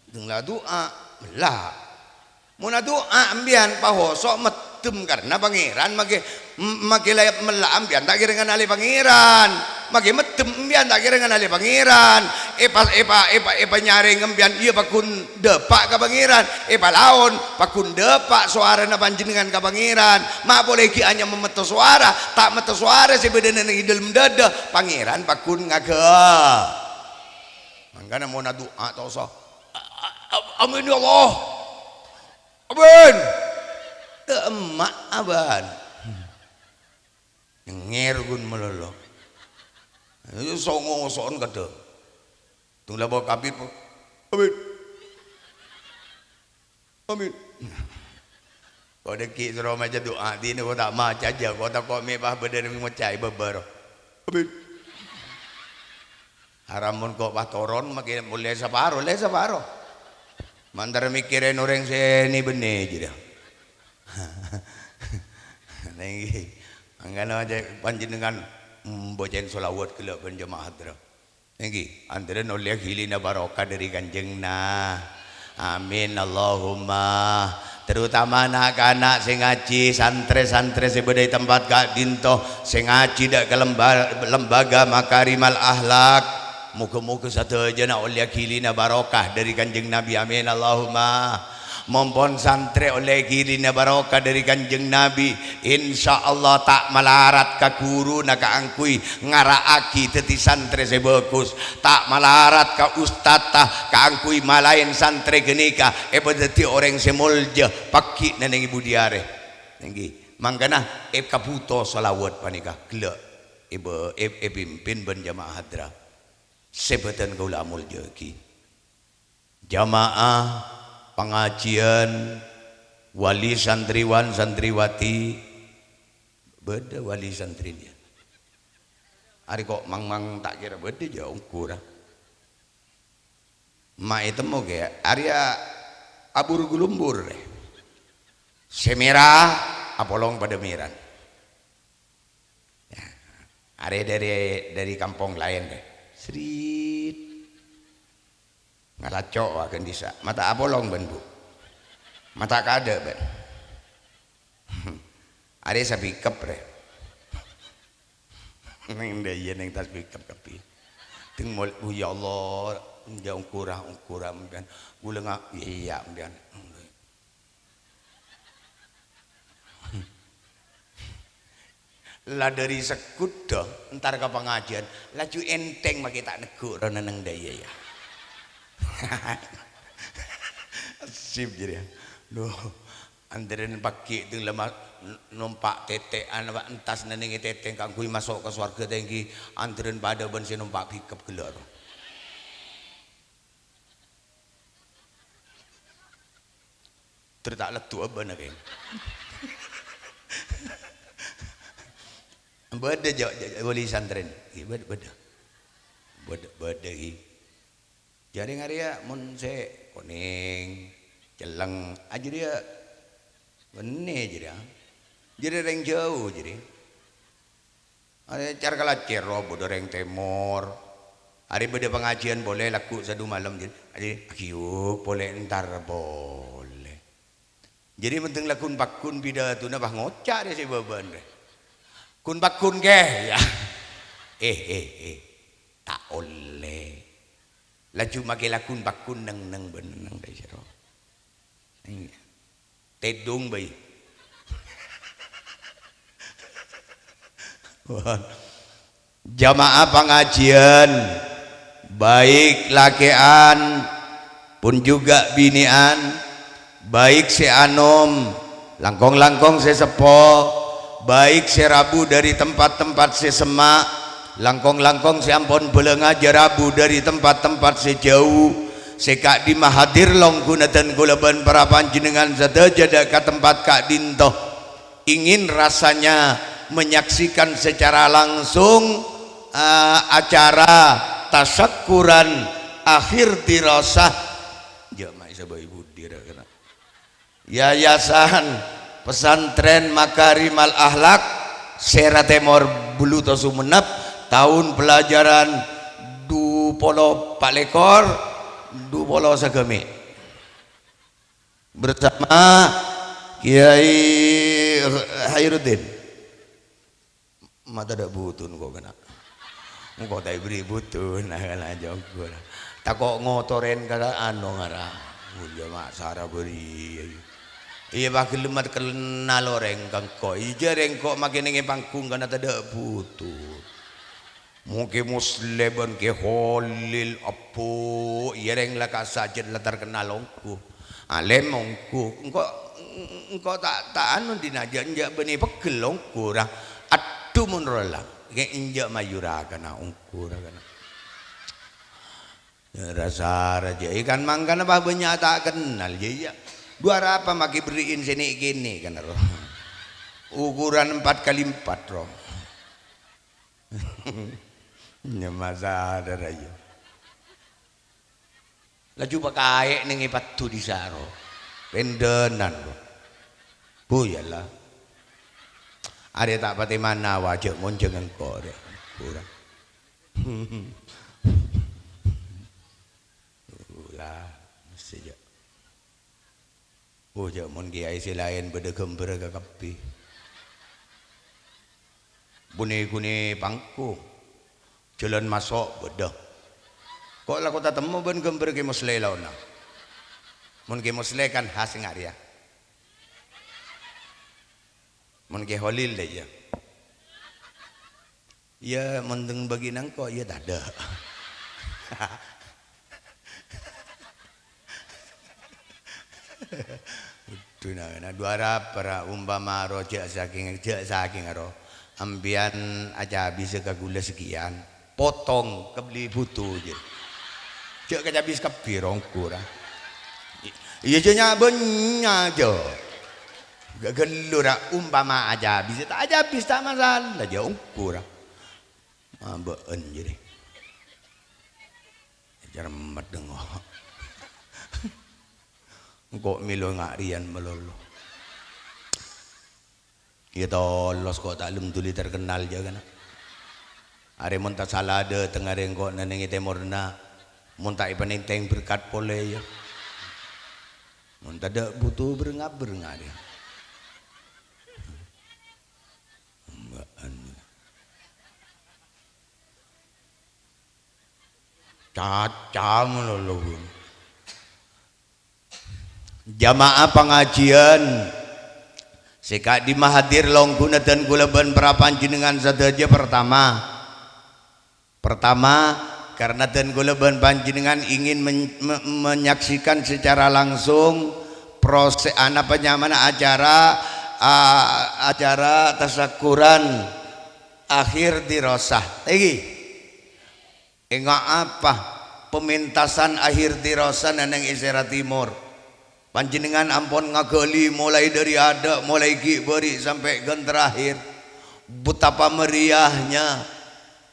Deng la du'a, mella'. Mon adu'a, empèyan pahoso' meddem karna Pangèran, maghi, m-, maghi la mella' empèyan ta' kèra nganalè Pangèran. Maghi meddem empèyan ta' kèra nganalè Pangèran. Èpa-, èpa-, èpa-, èpanyarèng empèyan, iyâ pagghun dâpa' ka Pangèran. Èpalaon, pagghun dâpa' sowarana panjhennengngan ka Pangèran. Ma' polè ghi' anyama metto sowara, ta' metto sowara sè bâdâna neng è dâlem dâdâ, Pangèran pagghun ngaghâ. Mangkana mon adu'a tosa, "A-, a-, a-, amin ya Allah. Amin." Tè emma' abân. Nyengngèr ghun malolo. Songo-songo'en kadhâng. Tong la bâ' kabit, amin. Amin. Ko' dâgghi' soro maca du'a, dinah ko' ta' maca jâ, ko' tako' mè' pas bâdâ neng maca è bâbâ ro. Amin. Haram mon ko' pas toron, maghi molè saparo, lè saparo. Mandhâr mèkkèrè orèng sè nè-bânnè jârèya. Nèngghi. Mangkana jâ-, panjhennengngan, mm, bâca'in sholawat ghellâ' bân jamaah hadra. Èngghi, antarèn ollè ghilina barokah dâri Kanjeng Na-, Amin, Allahumma. Terutama na'-kana' sè ngajhi, santrè-santrè sè bâdâ è tempat ka'dinto, sè ngajhi dâ' ka lemba-, lembaga Makarimal Akhlak. Moghâ-moghâ sadhâjâna ollè ghilina barokah dâri Kanjeng Nabi. Amin, Allahumma. Mon pon santrè ollè ghilina barokah dâri Kanjeng Nabi, insyaallah ta' malarat ka ghuruna kaangghuy ngara'aghi dhâddhi santrè sè bhâghus, ta' malarat ka ustadta kaangghuy malaèn santrè ghânèka èpadhâddhi orèng sè molja, paghi' nènèng è budi arè. Èngghi, mangkana èkabhuto shalawat panèka ghellâ' èbâ-, è-, èpimpin bân jamaah hadra sè bâdhân kaulâ amoljâ'aghi. Jamaah pangajiyân, wali santriwan santriwati, bâdâ wali santrina. Arè ko' mang-mang ta' kèra bâdâ jâ ongghu ra. Ma' ètemmo kèya, arèya abur-gulumbur rè. Sè mèra apolong padâ mèra. Ya. Arè dâri, dâri kampong laèn rè. Srit. Ngalaco' wa ghân dissa'. Mata apolong bân, Bu. Mata kadâ' bân. Arè sapikep rè. Neng dâ' iyâ neng tas pikep kabbhi. Teng mol-, oh, ya Allah, jâ ongghu ra, ongghu ra, empèyan. Ghulâ nga-, iyâ, empèyan. La dâri Segudda entar ka pangajiyân, laju ènthèng makè ta' neggu' ro nènèng dâ' iyâ, ya. Sip jârèya. Duh, antarèn paghi' teng lema-, nompa' tètè'an, apa, entas nènèngè tètèng kaangghuy maso' ka sowarghâ tèngghi, antarèn padâ bân sè nompa' pikep ghellâ' ro. Ter ta' leddhu abâna, kèng. Bâdâ jâ-, jâ-, wali santrèn. Ghi, bâdâ, bâdâ. Bâdâ, bâdâ, ghi. Jârèya arèya mon sè konèng, celleng, ah, jârèya bânnè jârèya. Jârèya rèng jâu jârèya. Arè car kalacèr ro bâdâ rèng tèmor. Arè bâdâ pangajiyân polè lagghu' sadu malem, jârèya, arè aghiyuk polè entar polè. Jârèya mendhing la ghun-pagghun pidatona pas ngoca' rè sè bâbâ'ân rè. Ghun-pagghun, kè, ya. Eh, eh, eh. Ta' ollè. Laju makè la ghun-pagghun neng-neng bân neng dâ' sèro. Iyâ. Tèdung bhâi. Wah. Jamaah pangajiyân, baik lakè'an pun juga binè'an, baik sè anom, langkong-langkong sè seppo, baik sè rabu dâri tempat-tempat sè semma', langkong-langkong sè ampon bâlânga jâ rabu dâri tempat-tempat sè jâu, sè ka'dimma hadir longghuna dân kaulâ bân para panjhennengngan sadhâjâ dâ' ka tempat ka'dinto. Ingin rasanya menyaksikan secara langsung, eh, acara tasakkuran akhir dirasah. Jâ' ma' èsabâi budi ra kèna. Yayasan Pesantren Makarimal Akhlak, Sera Tèmor, Bluto, Sumenep, taon pelajaran du polo pa' lèkor, du polo sagâmè'. Bersama Kiai Khairuddin. Ma' tadâ' buto engko' kana'. Engko' ta' èberri' buto, na, kana' jhungkur. Tako' ngotorèn ka anu ngara. Iyâ, ma' sara bâri'. Iyâ, paghellem kennal orèng ka engko'. Iyâ, jârèya engko' makè nèng è panggung kana' tadâ' buto. Mon Kè Musleh bân Kè Kholil, ebbhu, iyâ rèng la kassa' jhât la terkenal ongghu. Alèm ongghu. Engko', engko' ta', ta' anu dina jhâ', jhâ' bânnè pegghel ongghu ra. Adhu mon rowa la. Kè enjâ' mayu ra kana ongghu ra kana. Rasa raja ikan mangkana pas bânnya' ta' kennal, jâ iyâ. Du arapa makè berri'in sè nè'-kènè' kana ro. Ukuran empat kali empat ro. Nyamasa dara iyâ. Laju pakaè' nèng è paddhu dissa' ro. Pendhânan ro. Bu, yâ la. Arè ta' patè manawa jhâ' monjhâng engko' rè. Kurang. La, mesti jhâ'. Oh, jhâ' mon kiai sè laèn bâdâ ghâmbhârrâ kakabbhi. Bânnè ghunè panggung. Jhâlân maso' bâdâ. Ko' la ko' tatemmo bân ghâmbhârrâ Kè Musleh laona. Mon Kè Musleh kan khas nga' rèya. Mon Kè Kholil la iyâ. Iyâ, mon tèng bâgi nangko', iyâ tadâ'. Dhu na, na, du arapa ra, umpama ro jhâ' sakèng, jhâ' sakèng ro. Ampèyan acabisa ka ghulâ sakèyan, potong, kabelli buto, jâ. Jhâ' kacabis kabbhi ro ongghu ra. I-, iyâ, jhâ' nya-, bânnya', jhâ'. Ga-, ghâllu ra, umpama acabis, ta' acabis, ta' masalah, jhâ' ongghu ra. Abâ'ân jârèya. Cermet dengo. Engko' mèlo nga' rèyan malolo. Iyâ tolos ko' ta' lem duli terkenal jâ kana. Arè mon ta' sala dâteng arè engko' nèng è tèmorra. Mon ta' èpanèntèng berkat polè, iyâ. Mon tadâ' buto bernga-bernga rèya. Mba'an. Caca malolo. Jamaah pangajiân sè ka'dimma hadir longguna dân kaulâ bân para panjhennengngan sadhâjâ, pertama, Pertama, karena dân kaulâ bân panjhennengngan ingin men-, me-, menyaksikan secara langsung proses, ana, apa nyamana acara, a-, acara tasakkuran akhir dirasah. Iki. Enga' apa? Pementasan akhir dirasah neng è Sera Timor. Panjhennengngan ampon ngaghâli molaè dâri adâ', molaè ghi' bâri' sampè' ghân terakhir. Betapa meriahnya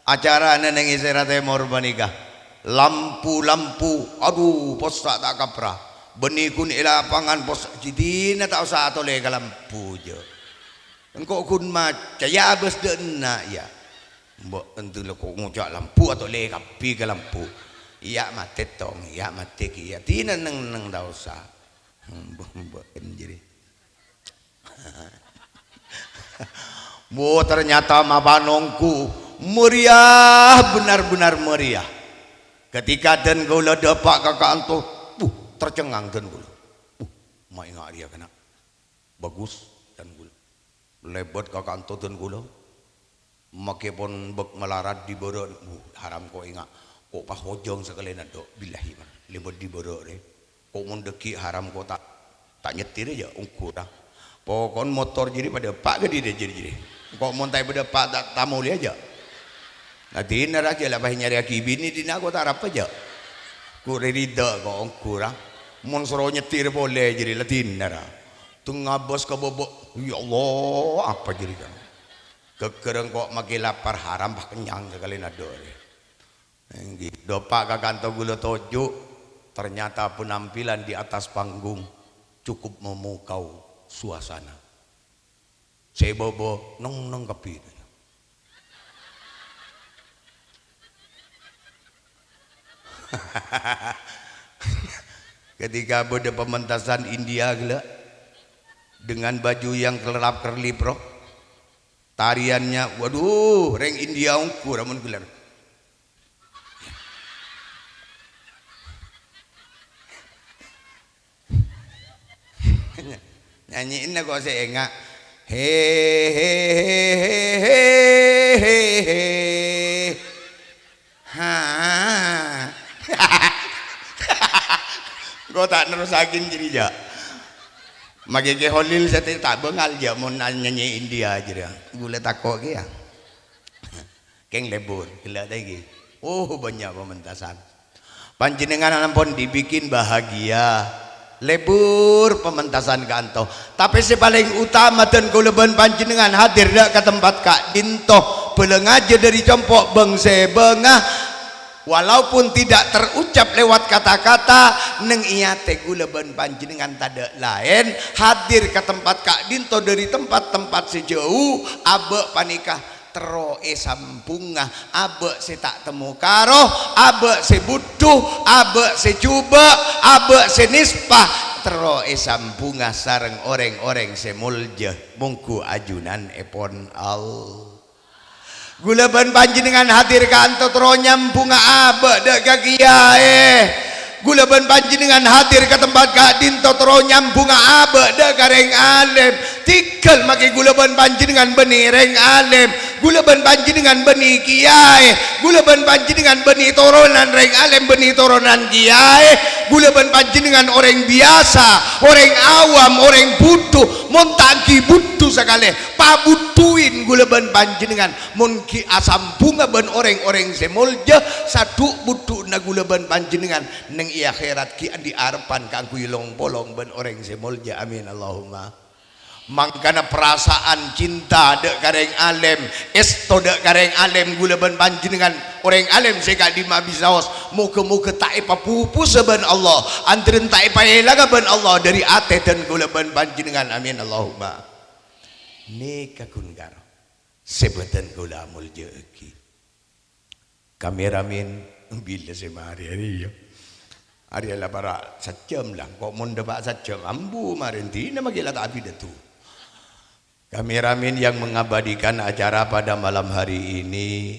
acarana neng è Sera Tèmor panèka. Lampu-lampu, adhu, possa' ta' kapra. Bânnè ghun è lapangan, possa' jâdina ta' osa atolè ka lampu, jâ. Engko' ghun maca, yâ abâs dâ' enna', yâ. Mbok entu la ko' ngoca' lampu atolè kabbhi ka lampu. Iyâ matè tong, iyâ matè kèya. Dina neng-enneng ta' osa. Mbok, mbok enjri. Wo, ternyata mapanongku meriah, benar-benar meriah. Ketika dân kaulâ dâpa' ka ka'anto, wuh, tercengang dân kaulâ. Wuh, ma' enga' rèya kana'. Bagus, dân kaulâ. Lèbât ka ka'anto dân kaulâ. Makè pon bâk malarat dibârâ', wuh, haram ko' enga', ko' pahojâng sakalèna, dok, billahi, man. Lèbât dibârâ' rè. Ko' mon dâggi' haram ko' ta', ta' nyetir jâ, ongghu ra. Pokon motor jârèya padâ pa' ka dhi-, dhi-, jârèya, jârèya. Ko' mon ta' èpadâpa' ta', ta' molè jâ. Nah, dina ra jâ la pas nyarèyaghi binè dina ko' ta' arapa jâ. Ko' rè-, rida ko' ongghu ra. Mon soro nyetir polè jârèya la dina ra. Tengabâs ka bâbâ', ya Allah, apa jârèya? Ghâgghârâ engko' makè lapar haram pas kennyang sakalèna dâri. Èngghi, dâpa' ka ka'anto kaulâ toju', ternyata penampilan di atas panggung. Cukup memukau suasana. Sè bâbâ neng-neng kabbhi. Ketika bâdâ pementasan India ghellâ', dengan baju yang kerlap-kerlip roh, tariannya, waduh, rèng India ongghu ra mon ghellâ'. Nyanyi'na kok sè enga'. He, he, he, he, he, he, he. Ha. Engko' ta' nerrossaghi jârèya, jâ'. Maghi Kè Holil satèya ta' bângal, jâ', mon nyanyi India jârèya. Ghulâ tako' kèya. Kèng lebur, ghellâ' ta' ènggi. Oh, bânnya' pementasan. Panjhennengngan ampon dibikin bahagia. Lebur pementasan ka'anto. Tapè sè palèng utama dân kaulâ bân panjhennengngan hadir dâ' ka tempat ka'dinto. Bâlângajâ dâri compo' bâng-sèbângnga. Walaupun tidak terucap lewat kata-kata, neng è atè kaulâ bân panjhennengngan tadâ' laèn, hadir ka tempat ka'dinto dâri tempat-tempat sè jhâu, abâ' panèka terro èsambhungnga, abâ' sè ta' temmo karo, abâ' sè budhu, abâ' sè jhubâ', abâ' sè nèspa, terro èsambhungnga sareng orèng-orèng sè molja, mongghu ajunanèpon Allah. Kaulâ bân panjhennengngan hadir ka'anto terro nyambhungnga abâ' dâ' ka kiyaè. Kaulâ bân panjhennengngan hadir ka tempat ka'dinto terro nyambhungnga abâ' dâ' ka rèng alèm. Tèngghâl maghi kaulâ bân panjhennengngan bânnè rèng alèm. Kaulâ bân panjhennengngan bânnè kiyaè. Kaulâ bân panjhennengngan bânnè toronan rèng alèm, bânnè toronan kiyaè. Kaulâ bân panjhennengngan orèng biyasa, orèng awam, orèng budhu. Mon ta' ènggi budhu sakalè, pabudhuin kaulâ bân panjhennengngan. Mon ghi' asambhungnga bân orèng-orèng sè molja, sadhu'-budhu'na kaulâ bân panjhennengngan neng è akhèrat ghi' andi' arebbhân kaangghuy long-polong bân orèng sè molja. Amin, Allahumma. Mangkana parasaan cinta dâ' ka rèng alèm, èsto dâ' ka rèng alèm, kaulâ bân panjhennengngan orèng alèm sè ka'dimma bisaos, moghâ-moghâ ta' èpapupusa bân Allah, andhârân ta' èpaèlanga bân Allah dâri atè dân kaulâ bân panjhennengngan. Amin, Allahumma. Nèka ghun karo. Sè bhâdhân kaulâ amoljâ'aghi. Kameramen, bilâ sè marè arèya? Arèya la para' sajjhâm la, engko' mon dâpa' sajjhâm, ambu marèn dina maghi la ta' abidhâ tu. Kameramen yang mengabadikan acara pada malam hari ini,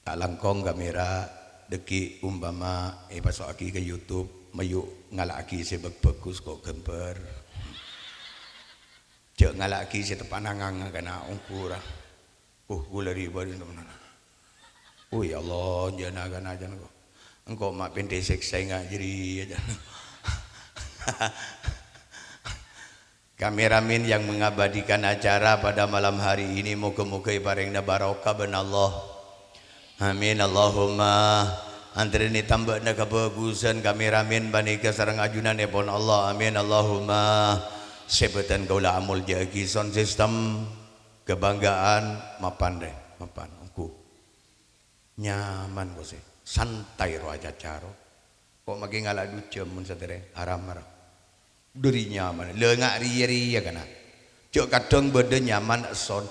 ta' langkong kamera, dhâggi' umpama èpaso'aghi ka YouTube, mayu' ngala'aghi sè bag-, bagus ko' ghâmbhâr. Jhâ' ngala'aghi sè teppa'na ngangnga kana' ongghu ra. Uh, ghulâ ribâ ri temen-temen. Oh, ya Allah, jhâ' na-kana' jhân ko'. Engko' ma' pènḍhâ sèksa enga' jârèya, jhân. Kameramen yang mengabadikan acara pada malam hari ini, moghâ-moghâ èparèngana barokah bân Allah. Amin, Allahumma. Antarènè tambâna kabhâghusân kameramen panèka sareng ajunanèpon Allah. Amin, Allahumma. Sè bhâdhân kaulâ amoljâ'aghi sound system, kabanggaan, mapan, rè, mapan, ongghu. Nyaman, ko', sè santai, ro, acaca, ro. Ko' maghi ngala' du jhâm mon satèya, haram, haram. Dhâri nyaman, la nga' rèya-rèya kana'. Jhâ' kadhâng bâḍâ nyaman sound,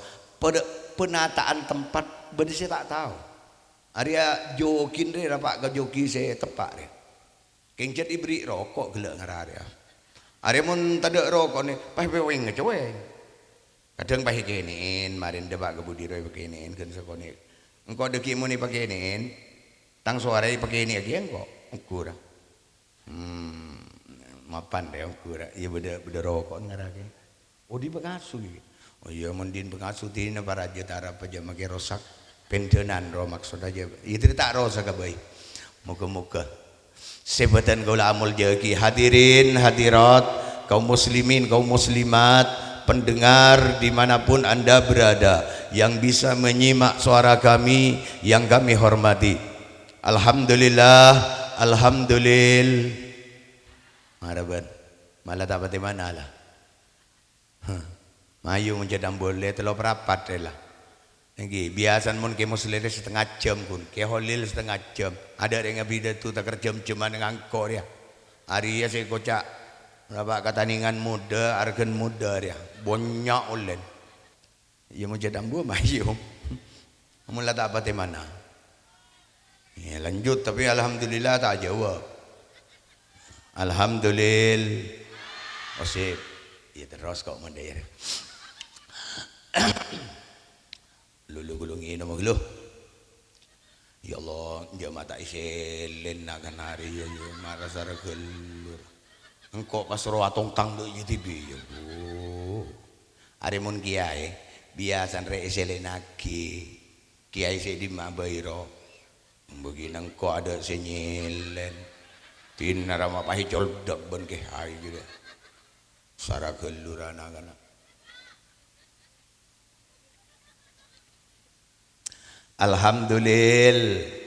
penataan tempat bâḍâ sè ta' tao. Arèya jogging rè, rapa' ka jogging sè teppa' rè. Kèng jhât èberri' roko' ghellâ' ngara arèya. Arèya mon taḍâ' roko'na, pas èpèwèng-cowèng. Kadhâng pas èkènè'èn, marèn ḍâpa' ka budi rowa èpakènè'èn, ghân sakonè'. Engko' ḍâggi' mon èpakènè'èn, tang sowara èpakènè'aghi engko', ongghu ra. Hmm, mapan rè ongghu ra. Iyâ bâḍâ, bâḍâ roko'na ngara kè. Oh, ḍi' pangasuh iki. Oh iyâ, mon ḍin pangasuh ḍina para jhâ' tarap jhâ' makè rosak. Pènḍhânan ro maksod jhâ'. Iyâ, ḍi' ta' rosak bhâi. Moghâ-moghâ. Sè bhâdhân kaulâ amoljâ'aghi hadirin hadirat, kaum muslimin, kaum muslimat, pendengar di mana pun Anda berada yang bisa menyimak suara kami yang kami hormati. Alhamdulillah, alhamdulil-, Mara bân. Mala ta' patè mana la. Hah. Mayu mon jhâ' tambul, tello parapat rè la. Ènggi, biyasana mon Kè Muslim rè satengnga jhâm, ghun. Kè Holil satengnga jhâm. Aḍâ' rè ngabidhâ tu takèr jhâm-jhâmman ngangko' rèya. Arèya sè koca' Arapa' katanèngan modâ, arghâna modâ rèya. Bânnya' ollèna. Iyâ, mon jhâ' tambu, ma' iyâ. Mon la ta' patè mana. Iyâ, lanjut, tapè alhamdulillah ta' ajâwâb. Alhamdulillah. Osip. Iyâ, terros kok mon dâ' iyâ. Lulu ghulung ngènom ghâllu. Ya Allah, jhâ' ma' ta' èsèlèn na' kanarè, ya, ya, marasa ragellur. Engko' pas rowa tongtang dâ' iyâ dhibi', ya, Bu. Arè mon kèyaè, biyasana rè èsèlènaghi. Kèyaè sè dimma bhâi ro. Bâgina engko' adâ' sè nyèlèn. Dinara ma' pas ècoldhâk bân kèyaè jârèya. Sara ghâllu ra na'-kana'. Alhamdulillah.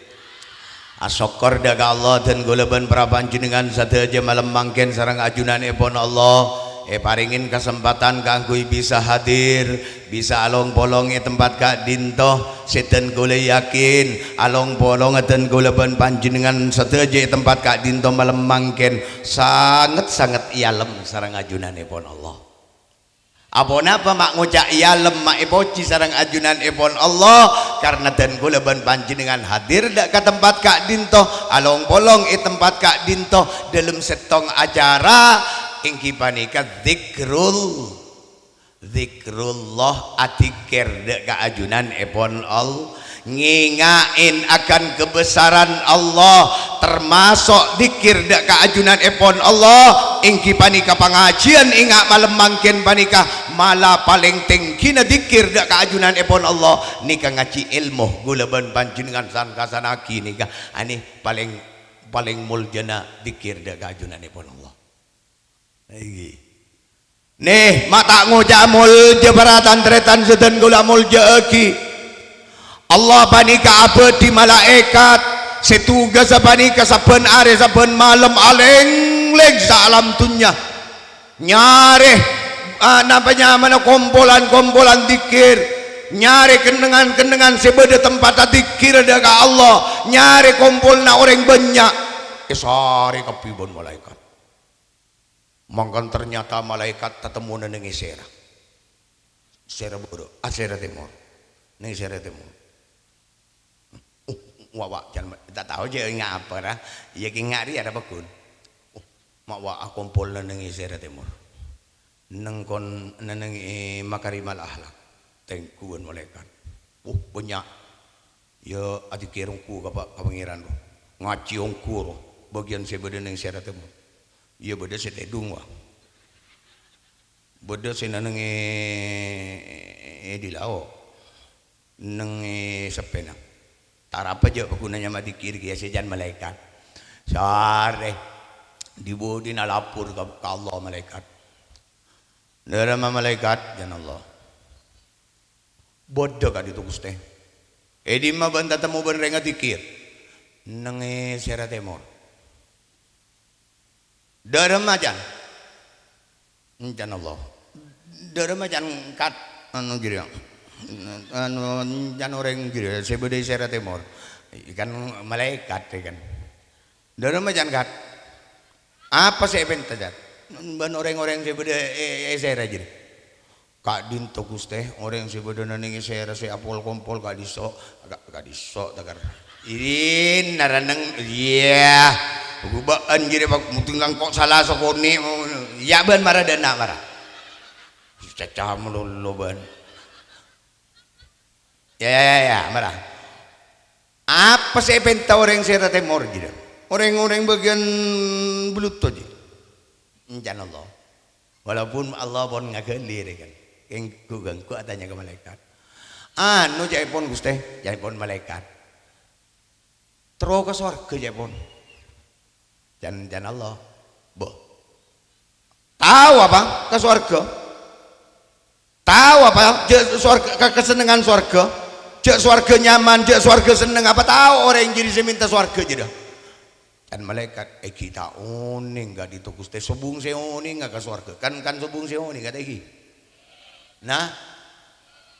Asokkor dâ' ka Allah, dân kaulâ bân para panjhennengngan sadhâjâ malem mangkèn sareng ajunanèpon Allah èparèngè kasempadhân kaangghuy bisa hadir, bisa along-polong è tempat ka'dinto. Sè dân kaulâ yakin, along-polongnga dân kaulâ bân panjhennengngan sadhâjâ è tempat ka'dinto malem mangkèn sanget-sanget èyalem sareng ajunanèpon Allah. Aponapa ma' ngoca' èyalem, ma' èpojhi sareng ajunanèpon Allah, karna dân kaulâ bân panjhennengngan hadir dâ' ka tempat ka'dinto, along-polong è tempat ka'dinto, dâlem sèttong acara, èngghi panèka dzikrul-, dzikrullah, adzikir dâ' ka ajunanèpon Allah. Ngènga'è akan kabesarân Allah, tamaso' dzikir dâ' ka ajunanèpon Allah, èngghi panèka pangajiyân ènga' malem mangkèn panèka, mala palèng tèngghina dzikir dâ' ka ajunanèpon Allah, nèka ngajhi èlmo, kaulâ bân panjhennengngan san-kasanaghi nèka, anè palèng, palèng moljâna dzikir dâ' ka ajunanèpon Allah. Èngghi. Nè, ma' ta' ngoca' moljâ para tan-tarètan sè dân kaulâ moljâ'aghi. Allah panèka abâdhi malaèkat sè tugassa panèka sabbhân arè, sabbhân malem alènglèng saalam dhunnya. Nyarè, a, napa nyamana kompolan-kompolan dzikir. Nyarè kennengngan-kennengngan sè bâdâ tempat adzikir dâ' ka Allah. Nyarè kompolanna orèng bânnya'. Èsarè kabbhi bân malaèkat. Mangkana ternyata malaèkat tatemmo neng è sèra. Sèra bârâ', a, sèra tèmor. Neng è sèra tèmor. Uh, wa', wa', can, ta' tao jâ' ngapa ra. Iyâ kèng ngari ada paggun. Uh, ma' wa' akompolna neng è sèra tèmor. Neng kon, neng è makarimal akhlak. Tèngghuwân malaèkat. Uh, bânnya'. Iyâ, adzikir ongghu ka Pa-, ka Pangèran, ro. Ngajhi ongghu, ro. Bâgiyân sè bâdâ neng sèra tèmor. Iyâ, bâdâ sè tèdung, wa. Bâdâ sè neng è, è di lao'. Neng è seppèna. Tarapa jâ' paghuna nyama dzikir kèya sè can malaèkat. Sarè. Di-budina lapor ka, ka Allah malaèkat. Dârâmma malaèkat, can Allah. Bâdâ ka'dinto, Ghustè. È dimma bâ'na tatemmo bân rèng adzikir? Neng è sèra tèmor. Dârâmma, can? Can Allah. Dârâmma, can, kat, anu, jârèya. Anu, can orèng jârèya sè bâdâ è sèra tèmor. Kan malaèkat, ya kan. Dârâmma, can, kat? Apa sè èpènta, can? Bân orèng-orèng sè bâdâ è, è sèra jârèya. Ka'dinto, Ghustè, orèng sè bâdâ neng è sèra sè apol-kompol ka'disso', ka-, ka'disso' takar. Iyâ, narèngneng, iyâ. Ghubâ'ân jârèya, Pak, mudeng langko' sala sakonè', iyâ, bân mara dâ' enna' mara. Caca malolo bân. Ya, ya, ya, ya, mara. Apa sè èpènta orèng sèra tèmor, jârèya? Orèng-orèng bâgiyân Bluto, jâ. Can Allah. Walaupun Allah pon ngaghâli, rè, kan. Kèng ghu-, ganggu atanya ka malaèkat. Anu, ca'èpon, Ghustè, ca'èpon malaèkat. Terro ka sowarghâ, ca'èpon. Can, can Allah. Bo. Tao apa? Ka sowarghâ. Tao apa? Jâ' sowarghâ, ka-, kasennengngan sowarghâ. Jâ' sowarghâ nyaman, jâ' sowarghâ senneng. Apa tao orèng jârèya sè mènta sowarghâ jârèya? Can malaèkat, "Èngghi ta' onèng ka'dinto, Ghustè, sobung sè onènga ka sowarghâ." Kan, kan sobung sè onènga ta' èngghi? Nah?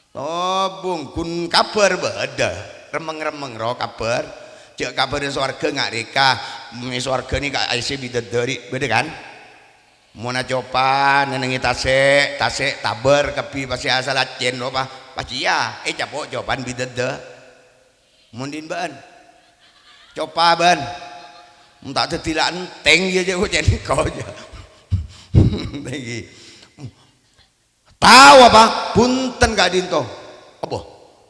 Sobung, ghun kabhâr bâdâ. Remmeng-remmeng ro kabhâr. Jâ' kabhârrâ sowarghâ nga' rèka. Mè' sowarghâ nèka A C bidadari. Bâdâ kan? Mon acopa nengnengè tasè', tasè' tabâr kabbhi pasè asalla cèn ropa, pas cèya ècapo' copan bidâddhâ. Mon dhin bâ'ân, copa bâ'ân. Mon ta' dhâddhi la entèng, iyâ, jâ' cèn engko', jâ'. Nèkè. Tao apa? Bhunten ka'dhinto. Apa?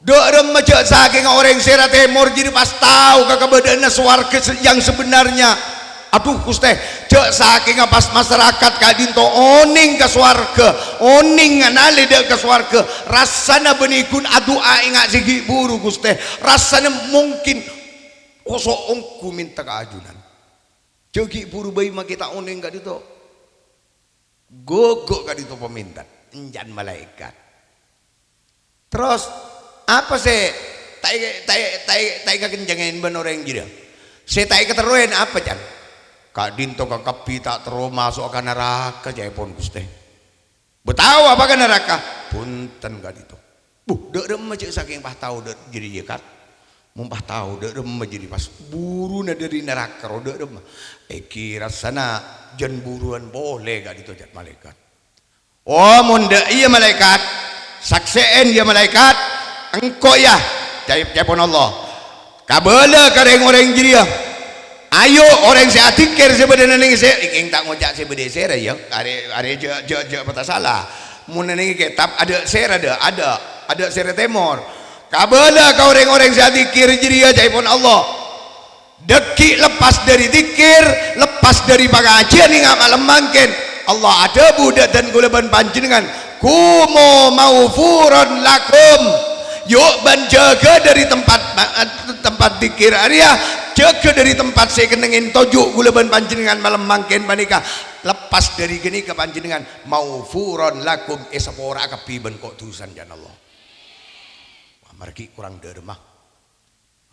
Dâ' remma jâ' sakènga orèng sèra tèmor jârèya pas tao ka kabâdâ'ânna sowarghâ se-, yang sebenarnya. Adhu, Ghustè, jâ' sakènga pas masarakat ka'dhinto onèng ka sowarghâ, onèng ngalè dâ' ka sowarghâ, rassana bânnè ghun adu'a enga' sè ghi' buru, Ghustè. Rassana mungkin oso' ongghu mènta ka ajunan. Jâ' ghi' buru bhâi makè ta' onèng ka'dhinto. Ghughuk ka'dhinto pamèntan, ènca'na malaèkat. Terros, apa sè ta' è-, ta' è-, ta' è-, ta' èkakencèngè bân orèng jârèya? Sè ta' èkaterrowè apa, can? Ka'dhinto kakabbhi ta' terro maso'a ka naraka, ca'èpon, Ghustè. Bâ tao apa ka naraka? Bhunten ka'dhinto. Bu, dâ' remma jâ' sakèng pas tao dâ' jârèya, Kat? Mon pas tao dâ' remma jârèya pas buruna dâri naraka ro dâ' remma. Èngghi rassana jân buruwân polè ka'dhinto, can malaèkat. Oh, mon dâ' iyâ malaèkat, saksè'è iyâ malaèkat, engko' iyâ, ca'èp-, ca'èpon Allah. Kabâlâ ka rèng-orèng jârèya. Ayo, orèng sè adzikkèr sè bâdâ nèng sè-, èngghi ta' ngoca' sè bâdâ sèra, yâ. Arè, arè jâ', jâ', jâ' patah sala. Mon nèng kètab adâ' sèra, adâ', adâ', adâ' sèra tèmor. Kabâlâ ka orèng-orèng sè adzikkèr jârèya, ca'èpon Allah. Dâgghi' leppas dâri dzikkèr, leppas dâri pangajiyân enga' malem mangkèn. Allah adhâbu dâ-, dâ' kaulâ bân panjhennengngan, "Qumu maghfuran lakum." Yu' bân jâgâ dâri tempat, tempat dzikkèr arèya, jâgâ dâri tempat sè kennengngè toju' kaulâ bân panjhennengngan malem mangkèn panèka. Leppas dâri ghânèka panjhennengngan, "maghfuran lakum," èsapora'a kabbhi bân ko' dhusana, can Allah. Wah, marè ghi' korang dâ' remma.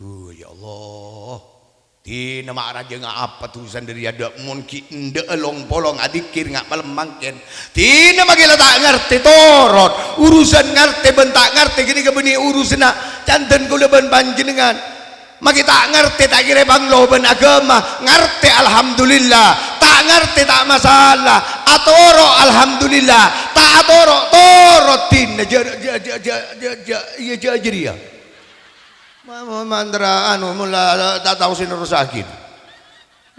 Oh, ya Allah. Dinah ma' rajâ nga' apa dhusana dâri adâ' mon ghi' endâ'â long-polong adzikkèr nga' malem mangkèn. Dinah makè la ta' ngartè torot. Urusan ngartè bân ta' ngartè ghânèka bânnè urusanna can dâ' kaulâ bân panjhennengngan. Makè ta' ngartè ta' kèra panglo bân aghâma. Ngartè, alhamdulillah. Ta' ngartè ta' masalah. Atoro', alhamdulillah. Ta' atoro', torot dinah. Jâ-, jâ-, iyâ jâ-, jârèya. Ma-, ma-, mantra anu, mon la ta' tao sè nerrossaghi.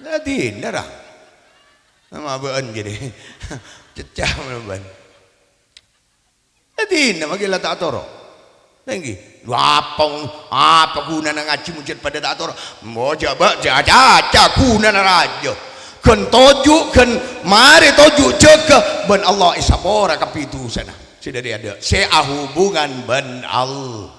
La dinah ra. Nama bâ'ân jârèya. Cèccah bâ'ân. La dinah makè la ta' atoro'. Èngghi. Lu apa, apa ghunana ngajhi mon jhâ' padâ ta' atoro'? Mo jhâ' bâ-, jhâ', jhâ', jhâ' ghunana rajâ. Ghân toju', ghân marè toju' jâgâ bân Allah èsapora kabbhi dhusana. Sè dâri adâ', sè ahubungan bân Allah.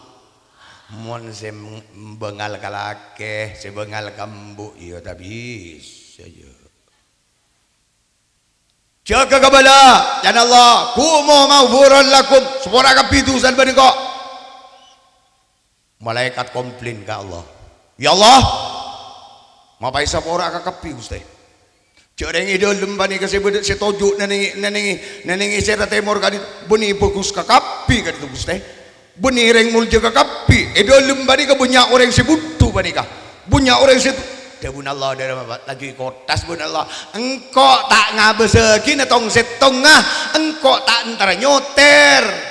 Mon sè m-, bângal ka lakè, sè bângal ka embu', iyâ ta' bisa, yâ. Jâgâ kabâlâ, can Allah, "Qumu maghfuran lakum," sapora kabbhi dhusana bân engko'. Malaèkat komplain ka Allah, "Ya Allah, mapa èsapora ka kabbhi, Ghustè?" Jâ' rèng è dâlem panèka sè bâdâ, sè toju' nèng-, nèng-, nèng-, sèra tèmor ka'dinto, bânnè bhâghus ka kabbhi ka'dinto, Ghustè. Bânnè rèng molja ka kabbhi. È dâlem panèka bânnya' orèng sè bhuto panèka. Bânnya' orèng sè, dhâbuna Allah dâri apa? Laju èkotas bân Allah. "Engko' ta' ngabâssaghi tong-sèttongnga, engko' ta' entara nyotèr."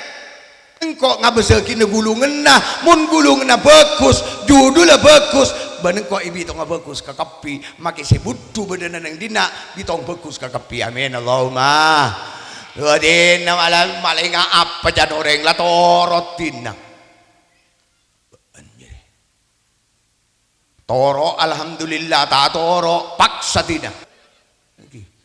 Engko' ngabâssaghi ghulunganna, mon ghulunganna bhâghus, judhulla bhâghus, bân engko' èbitongnga bhâghus ka kabbhi, makè sè bhuto bâdâna nèng dinna', bitong bhâghus ka kabbhi. Amin, Allahumma. Wa dinna' mala-, malènga apa can orèng la toro' dinna'. Toro', alhamdulillah, ta' toro', paksa dinna'.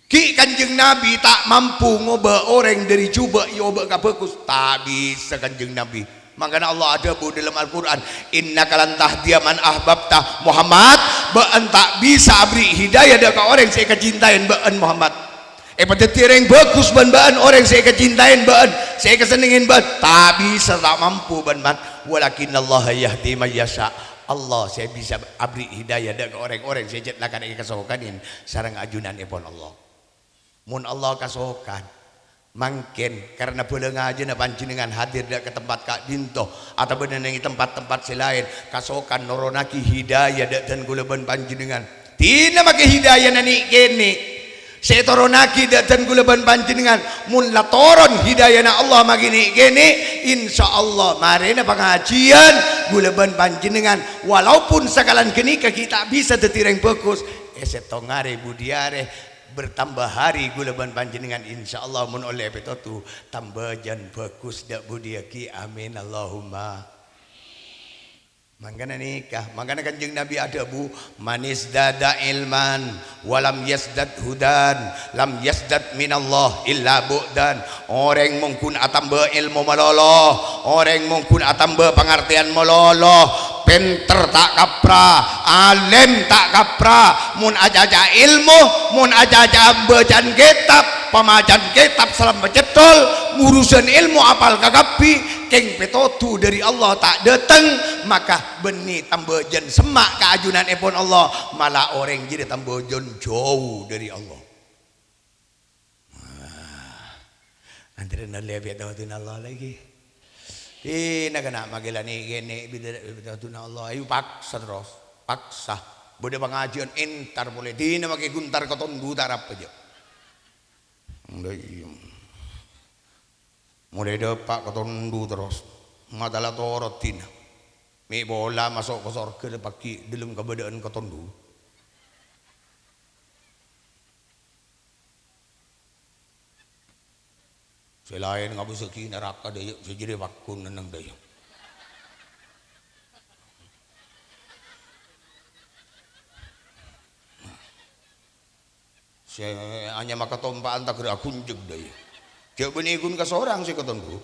Ghi' Kanjeng Nabi ta' mampu ngobâ orèng dâri jhubâ' èobâ ka bhâghus. Ta' bisa Kanjeng Nabi. Mangkana Allah adhâbu dâlem Al-Qur'an, "Innaka lan tahdiya man ahbabta, Muhammad, bâ'ân ta' bisa aberri' hidayah dâ' ka orèng sè èkacintaèn bâ'ân, Muhammad." Èpadhâddhi orèng bhâghus bân bâ'ân, orèng sè èkacintaèn bâ'ân, sè èkasennengngè bâ'ân, ta' bisa, ta' mampu bân bâ'ân. "Walakinnallaha yahdi may yasha." Allah sè bisa aberri' hidayah dâ' ka orèng-orèng sè cè' lakar èkasokanè sareng ajunanèpon Allah. Mon Allah kasokan, mangkèn karna bâlâ ngajhâna panjhennengngan hadir dâ' ka tempat ka'dinto, atabâ nèng tempat-tempat sè laèn, kasokan noronaghi hidayah dâ', dâ' kaulâ bân panjhennengngan. Dinna' makè hidayahna nè'-kènè'. sè ètoronnaghi dâ', dân kaulâ bân panjhennengngan, mon la toron hidayana Allah maghi nè'-kènè', insyaallah marèna pangajiân kaulâ bân panjhennengngan, walaupun sakalan ghânèka ghi' ta' bisa dhâddhi rèng bhâghus, è sèttong arè budi arè, bertambah hari kaulâ bân panjhennengngan, insyaallah mon ollè èpètodhu, tambâ jân bhâghus dâ' budiyâ ghi. Amin, Allahumma. Mangkana nèka, mangkana Kanjeng Nabi adhâbu, "Man izdada ilman wa lam yazdad hudan, lam yazdad minallah illa bu'dan." Orèng mon ghun atambâ èlmo malolo, orèng mon ghun atambâ pangartèyan malolo, pènter ta' kapra, alèm ta' kapra, mon acaca èlmo, mon acaca bâcaan kètab, pamacaan kètab salampa cèttol, ngurusan èlmo apal kakabbhi, kèng pètodhu dâri Allah ta' dâteng, maka bânnè tambâ jân semma' ka ajunanèpon Allah, mala orèng jârèya tambâ jân jâu dâri Allah. Wah, antarèna lè pètodhuna Allah lagi. Dina kana' maghi la nè'-kènè' pètodhuna Allah, ayo paksa terros, paksa. Bâdâ pangajiân èntar polè, dina maghi ghun èntar ka tondhu ta' arapa jâ'. Iyâ. Molaè dâpa' ka tondhu terros. Matala torot dina. Mè' pola maso' ka sorghâ paghi' dâlem kabâdâ'ân ka tondhu. Sè laèn ngabâsaghi naraka dâjâ', sè jârèya pagghun neng dâjâ'. Sè anyama katompa'an taghâr aghunjek dâjâ'. Jâ' bânnè ghun kasorang sè katondhu.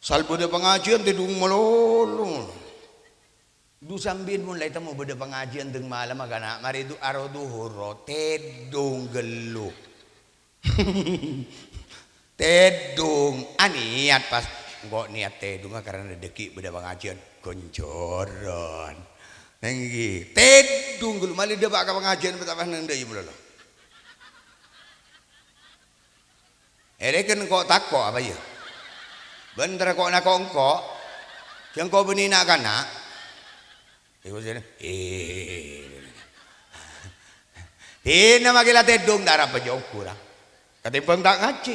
Sal bâdâ pangajiân tèdung malolo. Du sambi'en mon la ètemmo bâdâ pangajiân teng malemma kana', marè du-, aro duhur ro, tèdung ghâllu. Tèdung, anèyat pas engko' nèyat tèdungnga karana dâgghi' bâdâ pangajiân, ghun jhurun. Èngghi, tèdung ghâllu, malè dâpa' ka pangajiân, pas neng dâjâ' malolo. Èrèken engko' tako' apa iyâ? Bân tèra ko'-nako' engko'? Jâ' engko' bânnè na'-kana'. Ibu sini, eh. Dina maghi la tèdung ta' arapa jâ' ongghu ra. Katèmbhâng ta' ngajhi.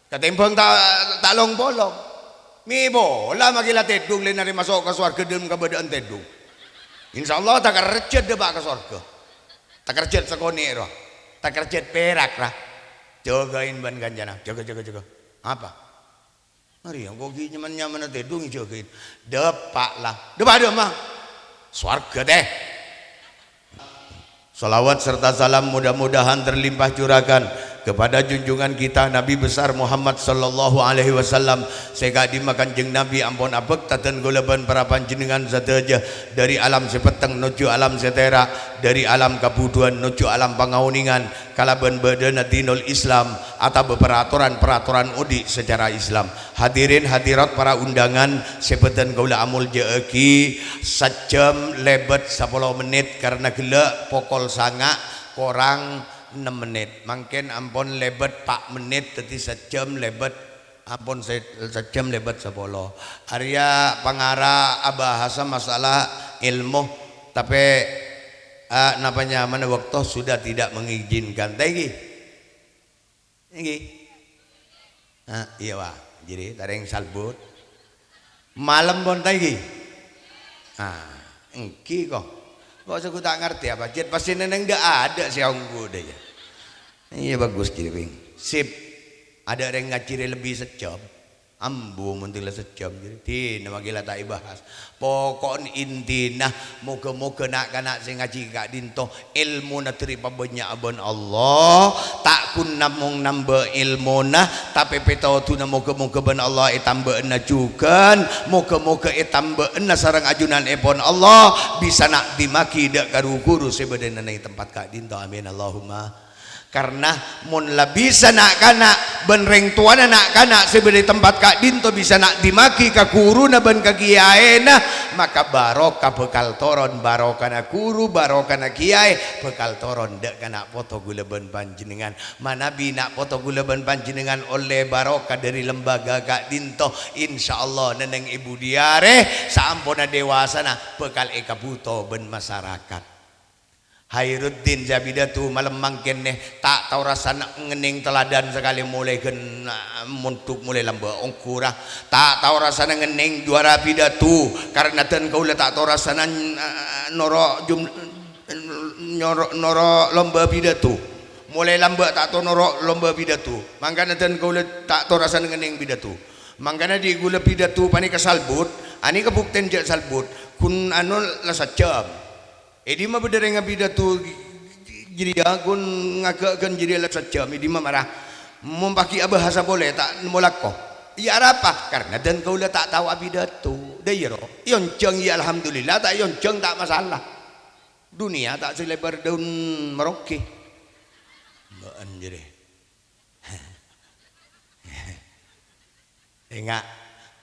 Katèmbhâng ta', ta' long-polong. Mè' pola maghi la tèdung lè narè maso' ka sowarghâ dâlem kabâdâ'ân tèdung. Insyaallah takerjhât dâpa' ka sowarghâ. Takerjhât sakonè' rowa. Takerjhât pèrak ra. Jâgâin bân kancana. Jâgâ, jâgâ, jâgâ. Apa? Arèya engko' ghi' nyaman-nyamanna tèdung èjâgâin. Dâpa' la. Dâpa' dâmma. Sowarghâ tè. Salawat serta salam mudah-mudahan terlimpah curahkan kepada junjungan kita Nabi besar Muhammad sallallahu alaihi wasallam, sè ka'dimma Kanjeng Nabi ampon abhâkta dân kaulâ bân para panjhennengngan sadhâjâ, dâri alam sè petteng nojjhu alam sè tèra', dâri alam kabhudhuwân nojjhu alam pangaonèngan, kalabân bâdâna dinul Islam, atabâ peraturan-peraturan odi' secara Islam. Hadirin hadirat para undangan sè bâdhân kaulâ amoljâ'aghi, sajjhâm lèbât sapolo mennit karana ghellâ' pokol sanga' korang ennem mennit. Mangkèn ampon lèbât pa' mennit, dhâddhi sajjhâm lèbât, ampon sa-, sajjhâm lèbât sapolo. Arèya pangara abahasa masalah èlmo, tapè, eh, napa nyamana bâkto sudah tidak mengizinkan. Thank you. Èngghi. Ah, iyâ, wa. Jârèya, tarèng salbut. Malem pon ta' èngghi? Ah, èngghi, ko'. Ko' sè ghu ta' ngartè apa? Jhât pastè neng-neng dâ'-adâ' sè ongghu dâ' iyâ. Iyâ, bagus, jârèya, Bhing. Sip. Adâ' rèng ngajhi rè lebbi sajjhâm. Ambu, mon tèla sajjhâm, jârèya. Dina maghi la ta' èbahas. Poko'en intina, moghâ-moghâ na'-kana' sè ngajhi ka'dinto èlmona dâri pabânnya'an bân Allah, ta' ghun namong nambâ èlmona, tapè pètodhuna moghâ-moghâ bân Allah ètambâ'âna jhughân, moghâ-moghâ ètambâ'âna sareng ajunanèpon Allah, bisa na'dhimmaghi dâ' ka ru-ghuru sè bâdâ neng tempat ka'dinto. Amin, Allahumma. Karna mon la bisa na'-kana' bân rèng towana na'-kana' sè bâdâ è tempat ka'dinto bisa na'dhimmaghi ka ghuruna bân ka kiyaèna, maka barokah bhâkal toron, barokana ghuru, barokana kiyaè bhâkal toron dâ' ka na' poto kaulâ bân panjhennengngan. Manabi na' poto kaulâ bân panjhennengngan ollè barokah dâri lembaga ka'dinto, insyaallah neng-neng è budi arè saamponna dewasana bhâkal èkabhuto bân masarakat. Khairuddin sè apidato malem mangkèn nè, ta' tao rassana ngennèng teladan sakalè molaè ghân, ah, mondhuk molaè lambâ' ongghu ra. Ta' tao rassana ngennèng juwara pidato, karna dân kaulâ ta' tao rassana, ah, noro' jum-, nyoro-, noro' lomba pidato. Molaè lambâ' ta' tao noro' lomba pidato. Mangkana dân kaulâ ta' tao rassana ngennèng pidato. Mangkana dhi' kaulâ pidato panèka salbut, anèka buktèn jhâ' salbut. Ghun anu la sajjhâm. È dimma bâdâ rèng apidato jârèya ghun ngaghâ'âghân jârèya la sajjhâm, è dimma mara? Mon paghi' abhâhasa polè, ta' nemmo lako. Iyâ arapa? Karna dân kaulâ ta' tao apidato. Dâ' iyâ, ro. Èonjhâng, iyâ, alhamdulillah, ta' èonjhâng, ta' masalah. Dhunnya ta' salèbâr daun meronggi. Bâ'ân jârèya. Sènga',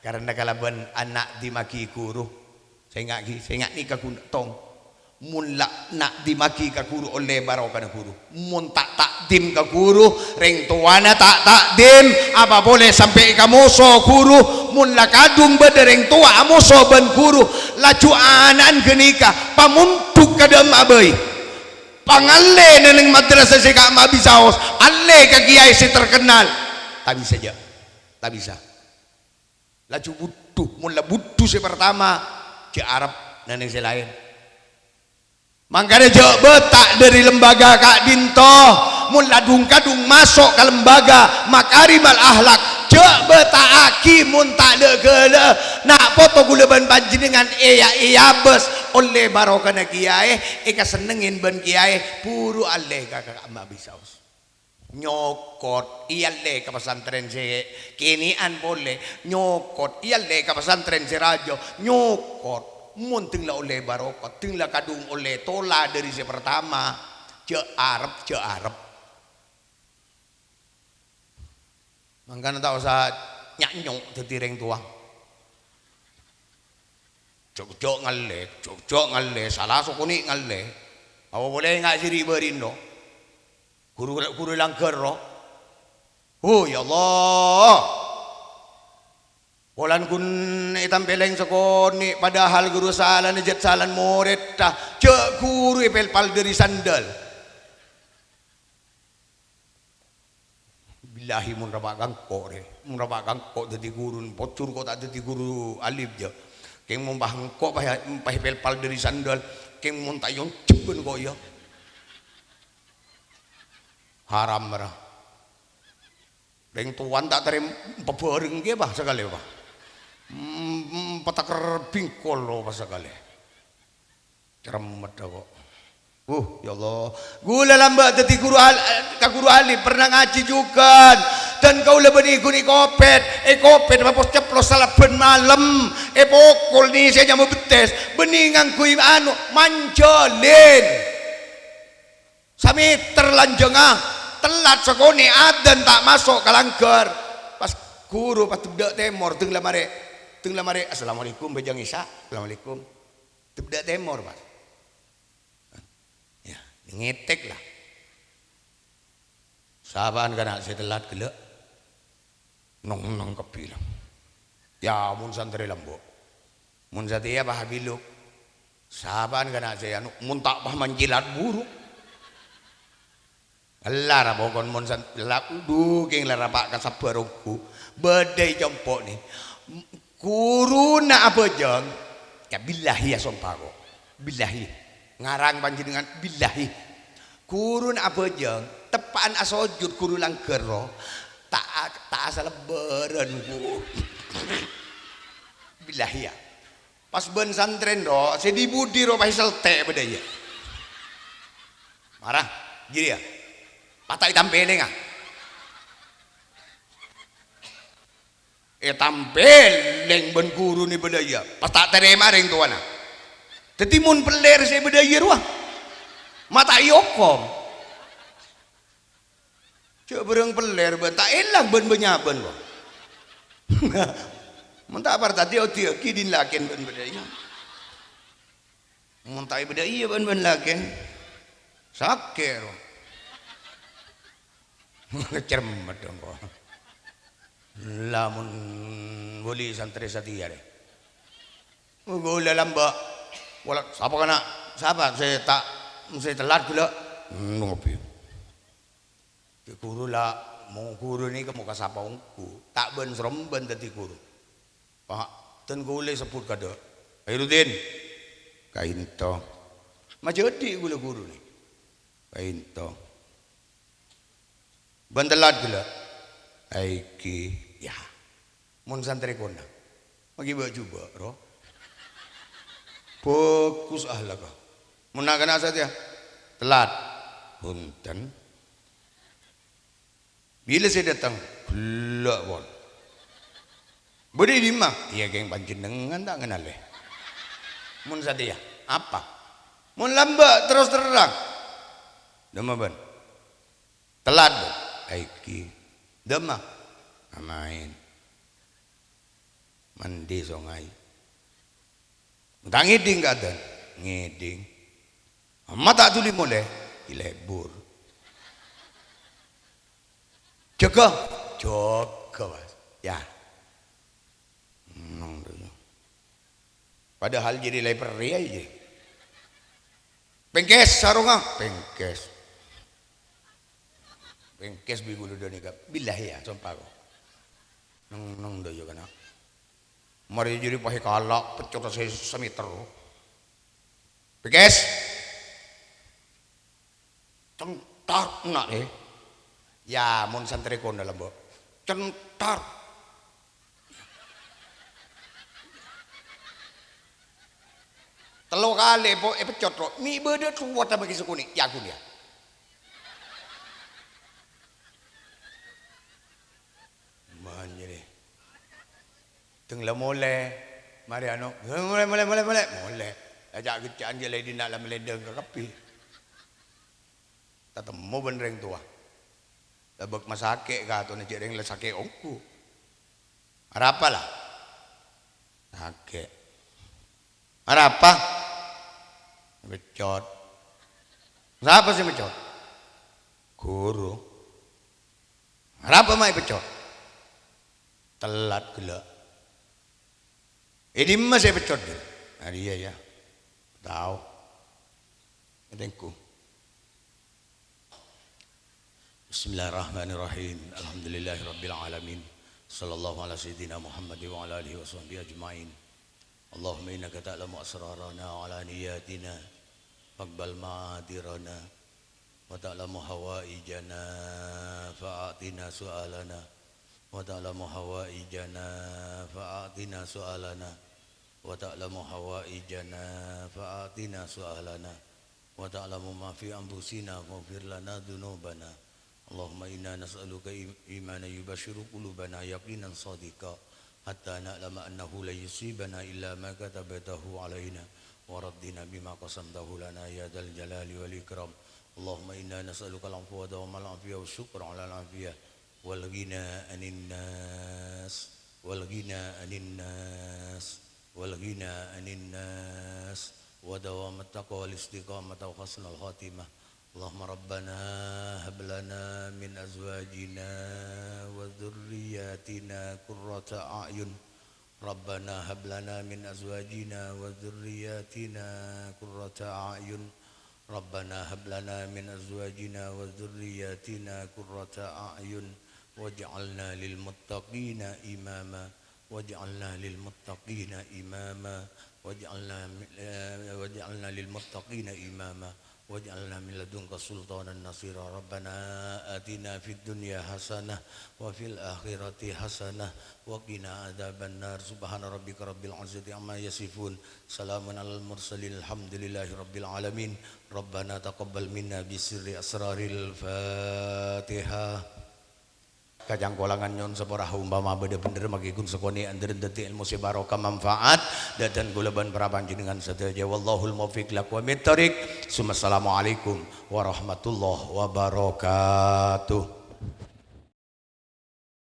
karna kalabân ana'dhimmaghi ghuru. Sènga' ghi, sènga' nèka ghun tong. Mon la na'dhimmaghi ka ghuru ollè barokana ghuru. Mon ta' ta'dhim ka ghuru, rèng towana ta' ta'dhim, apa polè sampè' ka moso ghuru. Mon la kadhung bâdâ rèng towa amoso bân ghuru, laju ana'na ghânèka pamondhuk ka dâ'emma'a bhâi. Pangallè neng madrasah sè ka'emma bisaos, allè ka kiyaè sè terkenal. Ta' bisa, jâ'. Ta' bisa. Laju budhu, mon la budhu sè partama, jâ' arep neng sè laèn. Mangkana jâ' bâta' dhâri lembaga ka'dinto. Mon la dhung-kadhung maso' ka lembaga makarimal akhlak, jâ' bâta'aghi mon ta' la'-ghâlâ'â. Na' poto kaulâ bân panjhennengngan èya-, èyabâs ollè barokana kiyaè, èkasennengngè bân kiyaè, buru allè ka, ka, ka'emma bisaos. Nyokot, èyallè ka pasantrèn sè kènè'an polè. Nyokot, èyallè ka pasantrèn sè rajâ. Nyokot, mon dhâng la ollè barokah, dhâng la kadhung ollè tola dhâri sè partama. Jâ' arep, jâ' arep. Mangkana ta' osa nya'-nyo' dhâddhi rèng towa. Jhâ'-jhâ' ngallè, jhâ'-jhâ' ngallè, sala sokonè' ngallè. Apa polè nga' sè ri'-bâri'na, ro? Ghuru, ghuru langghâr, ro? Oh, ya Allah. Polana ghun ètampèlèng sakonè', padahal ghuru salana jhât salana morèdda. Jhâ' ghuru èpèlpal dhâri sandal. Billahi, mon rapa' ka engko', rè. Mon rapa' ka engko' dhâddhi ghuru, pojhur ko' ta' dhâddhi ghuru alim, jâ. Kèng mon pas engko' pas, pas èpèlpal dhâri sandal, kèng mon ta' èonjhep bân ko', iyâ. Haram, ra. Rèng towana ta' tarèm pabhâreng kèya, Pa', sakalè, Pa'. Mm, mm, pataker bingkol, lo, Pa', sakalè. Cermet, ko'. Uh, ya Allah. Ghulâ lambâ' dhâddhi ghuru al-, ka ghuru alim, pernah ngajhi jhughân. Dan kaulâ bânnè ghun èkopèt. Èkopèt, mapos ceplos salabân malem. Èpokol nèsè nyamana bettès. Bânnè ngangghuy anu, manjhâlin. Samèter lanjhângnga. Tellat sakonè' adzan ta' maso' ka langghâr. Pas ghuru pas dâ' tèmor, dhâng la marè. Dhâng la marè, "Assalamualaikum, bhâjâng Isya." "Assalamualaikum." Dâ' tèmor, Mas. Ya, ngètèk la. Sapa'an kana' sè tellat ghellâ'? Neng-enneng kabbhi la. Ya, mon santrè lambâ'. Mon satèya pas abiluk. Sapa'an kana' sè anu, mon ta' pas mancèlat buru. Ella ra pokon mon san-, la, dhu kèng la rapa' kasabbhâr ongghu. Bâdâ è compo' nè. Ghuruna abhâjâng, ya billahi ya sompa ko'. Billahi. Ngarang panjhennengngan billahi. Ghuruna abhâjâng, teppa'an asojud ghuru langghâr ro. Ta', ta' asalebbhârân, Bu. Billahi ya. Pas bân santrèn ro, sè dhi-budhi ro pas èseltè' bâdâ iyâ. Mara, jârèya. Pas ta' ètampèlènga. Ètampèlèng bân ghuruna bâdâ iyâ. Pas ta' tarèma rèng towana. Dhâddhi mon pellèr sè bâdâ iyâ rowa, ma' ta' èokom. Jhâ' bhârâng pellèr bân ta' èlang bân bânnyabân, ko'. Mon ta' partadi odi-odi din lakèn bân bâdâ iyâ. Mon ta' èbâdâ iyâ bân bân lakèn. Sakè' ro. Cermet dong, ko'. Lamon wali santrè satèya, rè. Ghulâ lambâ'. Wala, sapa kana'? Sapa sè ta' Sè tellat ghellâ'. Hmm, ngopi. Ghi' ghuru la, mon ghuru nèka mokka sapa ongghu. Ta' bân-srombân dhâddhi ghuru. Pa', dân kaulâ èsebbhut kadhâ'. Khairuddin. Kaènto. Majâdi' kaulâ ghuru nè. Kaènto. Bân tellat ghellâ'. Aèngghi, yâ. Mon santrè kona. Maghi bâ'-jubâ', ro. Bhâghus ahlakka. Mon na'-kana' satèya. Tellat. Bhunten. Bilâ sè dâteng? Ghellâ' pon. Bâdâ è dimma? Iyâ, kèng panjhennengngan ta' ngennalè. Mon satèya. Apa? Mon lambâ', terros terrang. Dimma bân? Tellat, Bu. Aèngghi. Dimma? Amaèn. Mandi songay. Ta' ngèdhing ka adân? Ngèdhing. Amma ta' dhuli molè? Èlebur. Jâgâ? Jâgâ, Mas. Yâ. Nong, dâ. Padahal jârèya la èperrèya, yâ. Pèngkès sarongnga, pèngkès. Pèngkès bi' kaulâ dhâ' nèka. Billahi, yâ, sompa ko. Neng, neng, dâ, yâ, kana'. Marè jârèya pas èkala', peccot sè sameter. Pèngkès. Centar, na', è. Yâ, mon santrè kona lambâ'. Centar. Tello kalè po-, èpeccot, ro. Mè' bâdâ towa ta' maghi sakonè'. Yâ, ghun, yâ. Manyèrè. Teng la molè. Marè ano, molè, molè, molè, molè. Molè. La ca'-kèca'an jâ' la è dinna' la malèndâng ka kabbhi. Tatemmo bân rèng towa. La bâk masakè' katona jâ' rèng la sakè' ongghu. Arapa la? Sakè'. Arapa? Èpeccot. Sapa sè meccot? Ghuru. Arapa ma' èpeccot? Tellat ghellâ'. È dimma sè èpeccot, Dul? Arèya, yâ. Tao. Ètènggu. Bismillahirrahmanirrahim. Alhamdulillahirabbil alamin. Sallallahu ala sayyidina Muhammad wa ala alihi wa sahbihi ajma'in. Allahumma innaka ta'lamu asrarana wa alaniyatina. Faqbal ma'adirana. Wa ta'lamu hawaijana fa'atina su'alana. Wa ta'lamu hawaijana fa'atina su'alana. Wa ta'lamu hawaijana fa'atina su'alana. Wa ta'lamu ma fi anfusina faghfir lana dzunubana. Allahumma inna nas'aluka im-, imanan yubasyiru qulubana yaqinan shadiqan hatta na'lama annahu la yusibana illa ma katabtahu alaina wa radina bima qasamtahu lana ya dzal jalali wal ikram. Allahumma inna nas'aluka al-'afwa wa dawamal 'afiyah wa syukra 'alal 'afiyah wal ghina 'anin nas, wal ghina 'anin nas, wal ghina 'anin nas, wa dawamat taqwa wal istiqamata wa husnal khatimah. Allahumma rabbana hab lana min azwajina wa dzurriyyatina qurrata a'yun. Rabbana hab lana min azwajina wa dzurriyyatina qurrata a'yun. Rabbana hab lana min azwajina wa dzurriyyatina qurrata a'yun waj'alna lil muttaqina imama. Waj'alna lil muttaqina imama. Waj'alna mi-, eh, waj'alna lil muttaqina imama. Waj'alna min ladunka sultanan nasira. Rabbana atina fid dunya hasanah wa fil akhirati hasanah wa qina adzabannar. Subhana rabbika rabbil izzati amma yasifun. Salamun alal mursalin. Alhamdulillahi rabbil alamin. Rabbana taqabbal minna bi sirri asraril Fatihah. Kacangkolangan nyo'on sapora, umpama bâdâ bhendher maghi ghun sakonè' andhâr dhâddhi èlmo sè barokah manfaat dâ' dân kaulâ bân para panjhennengngan sadhâjâ. Wallahul muwaffiq ila aqwamit thariq. Tsummassalamualaikum warahmatullahi wabarakatuh.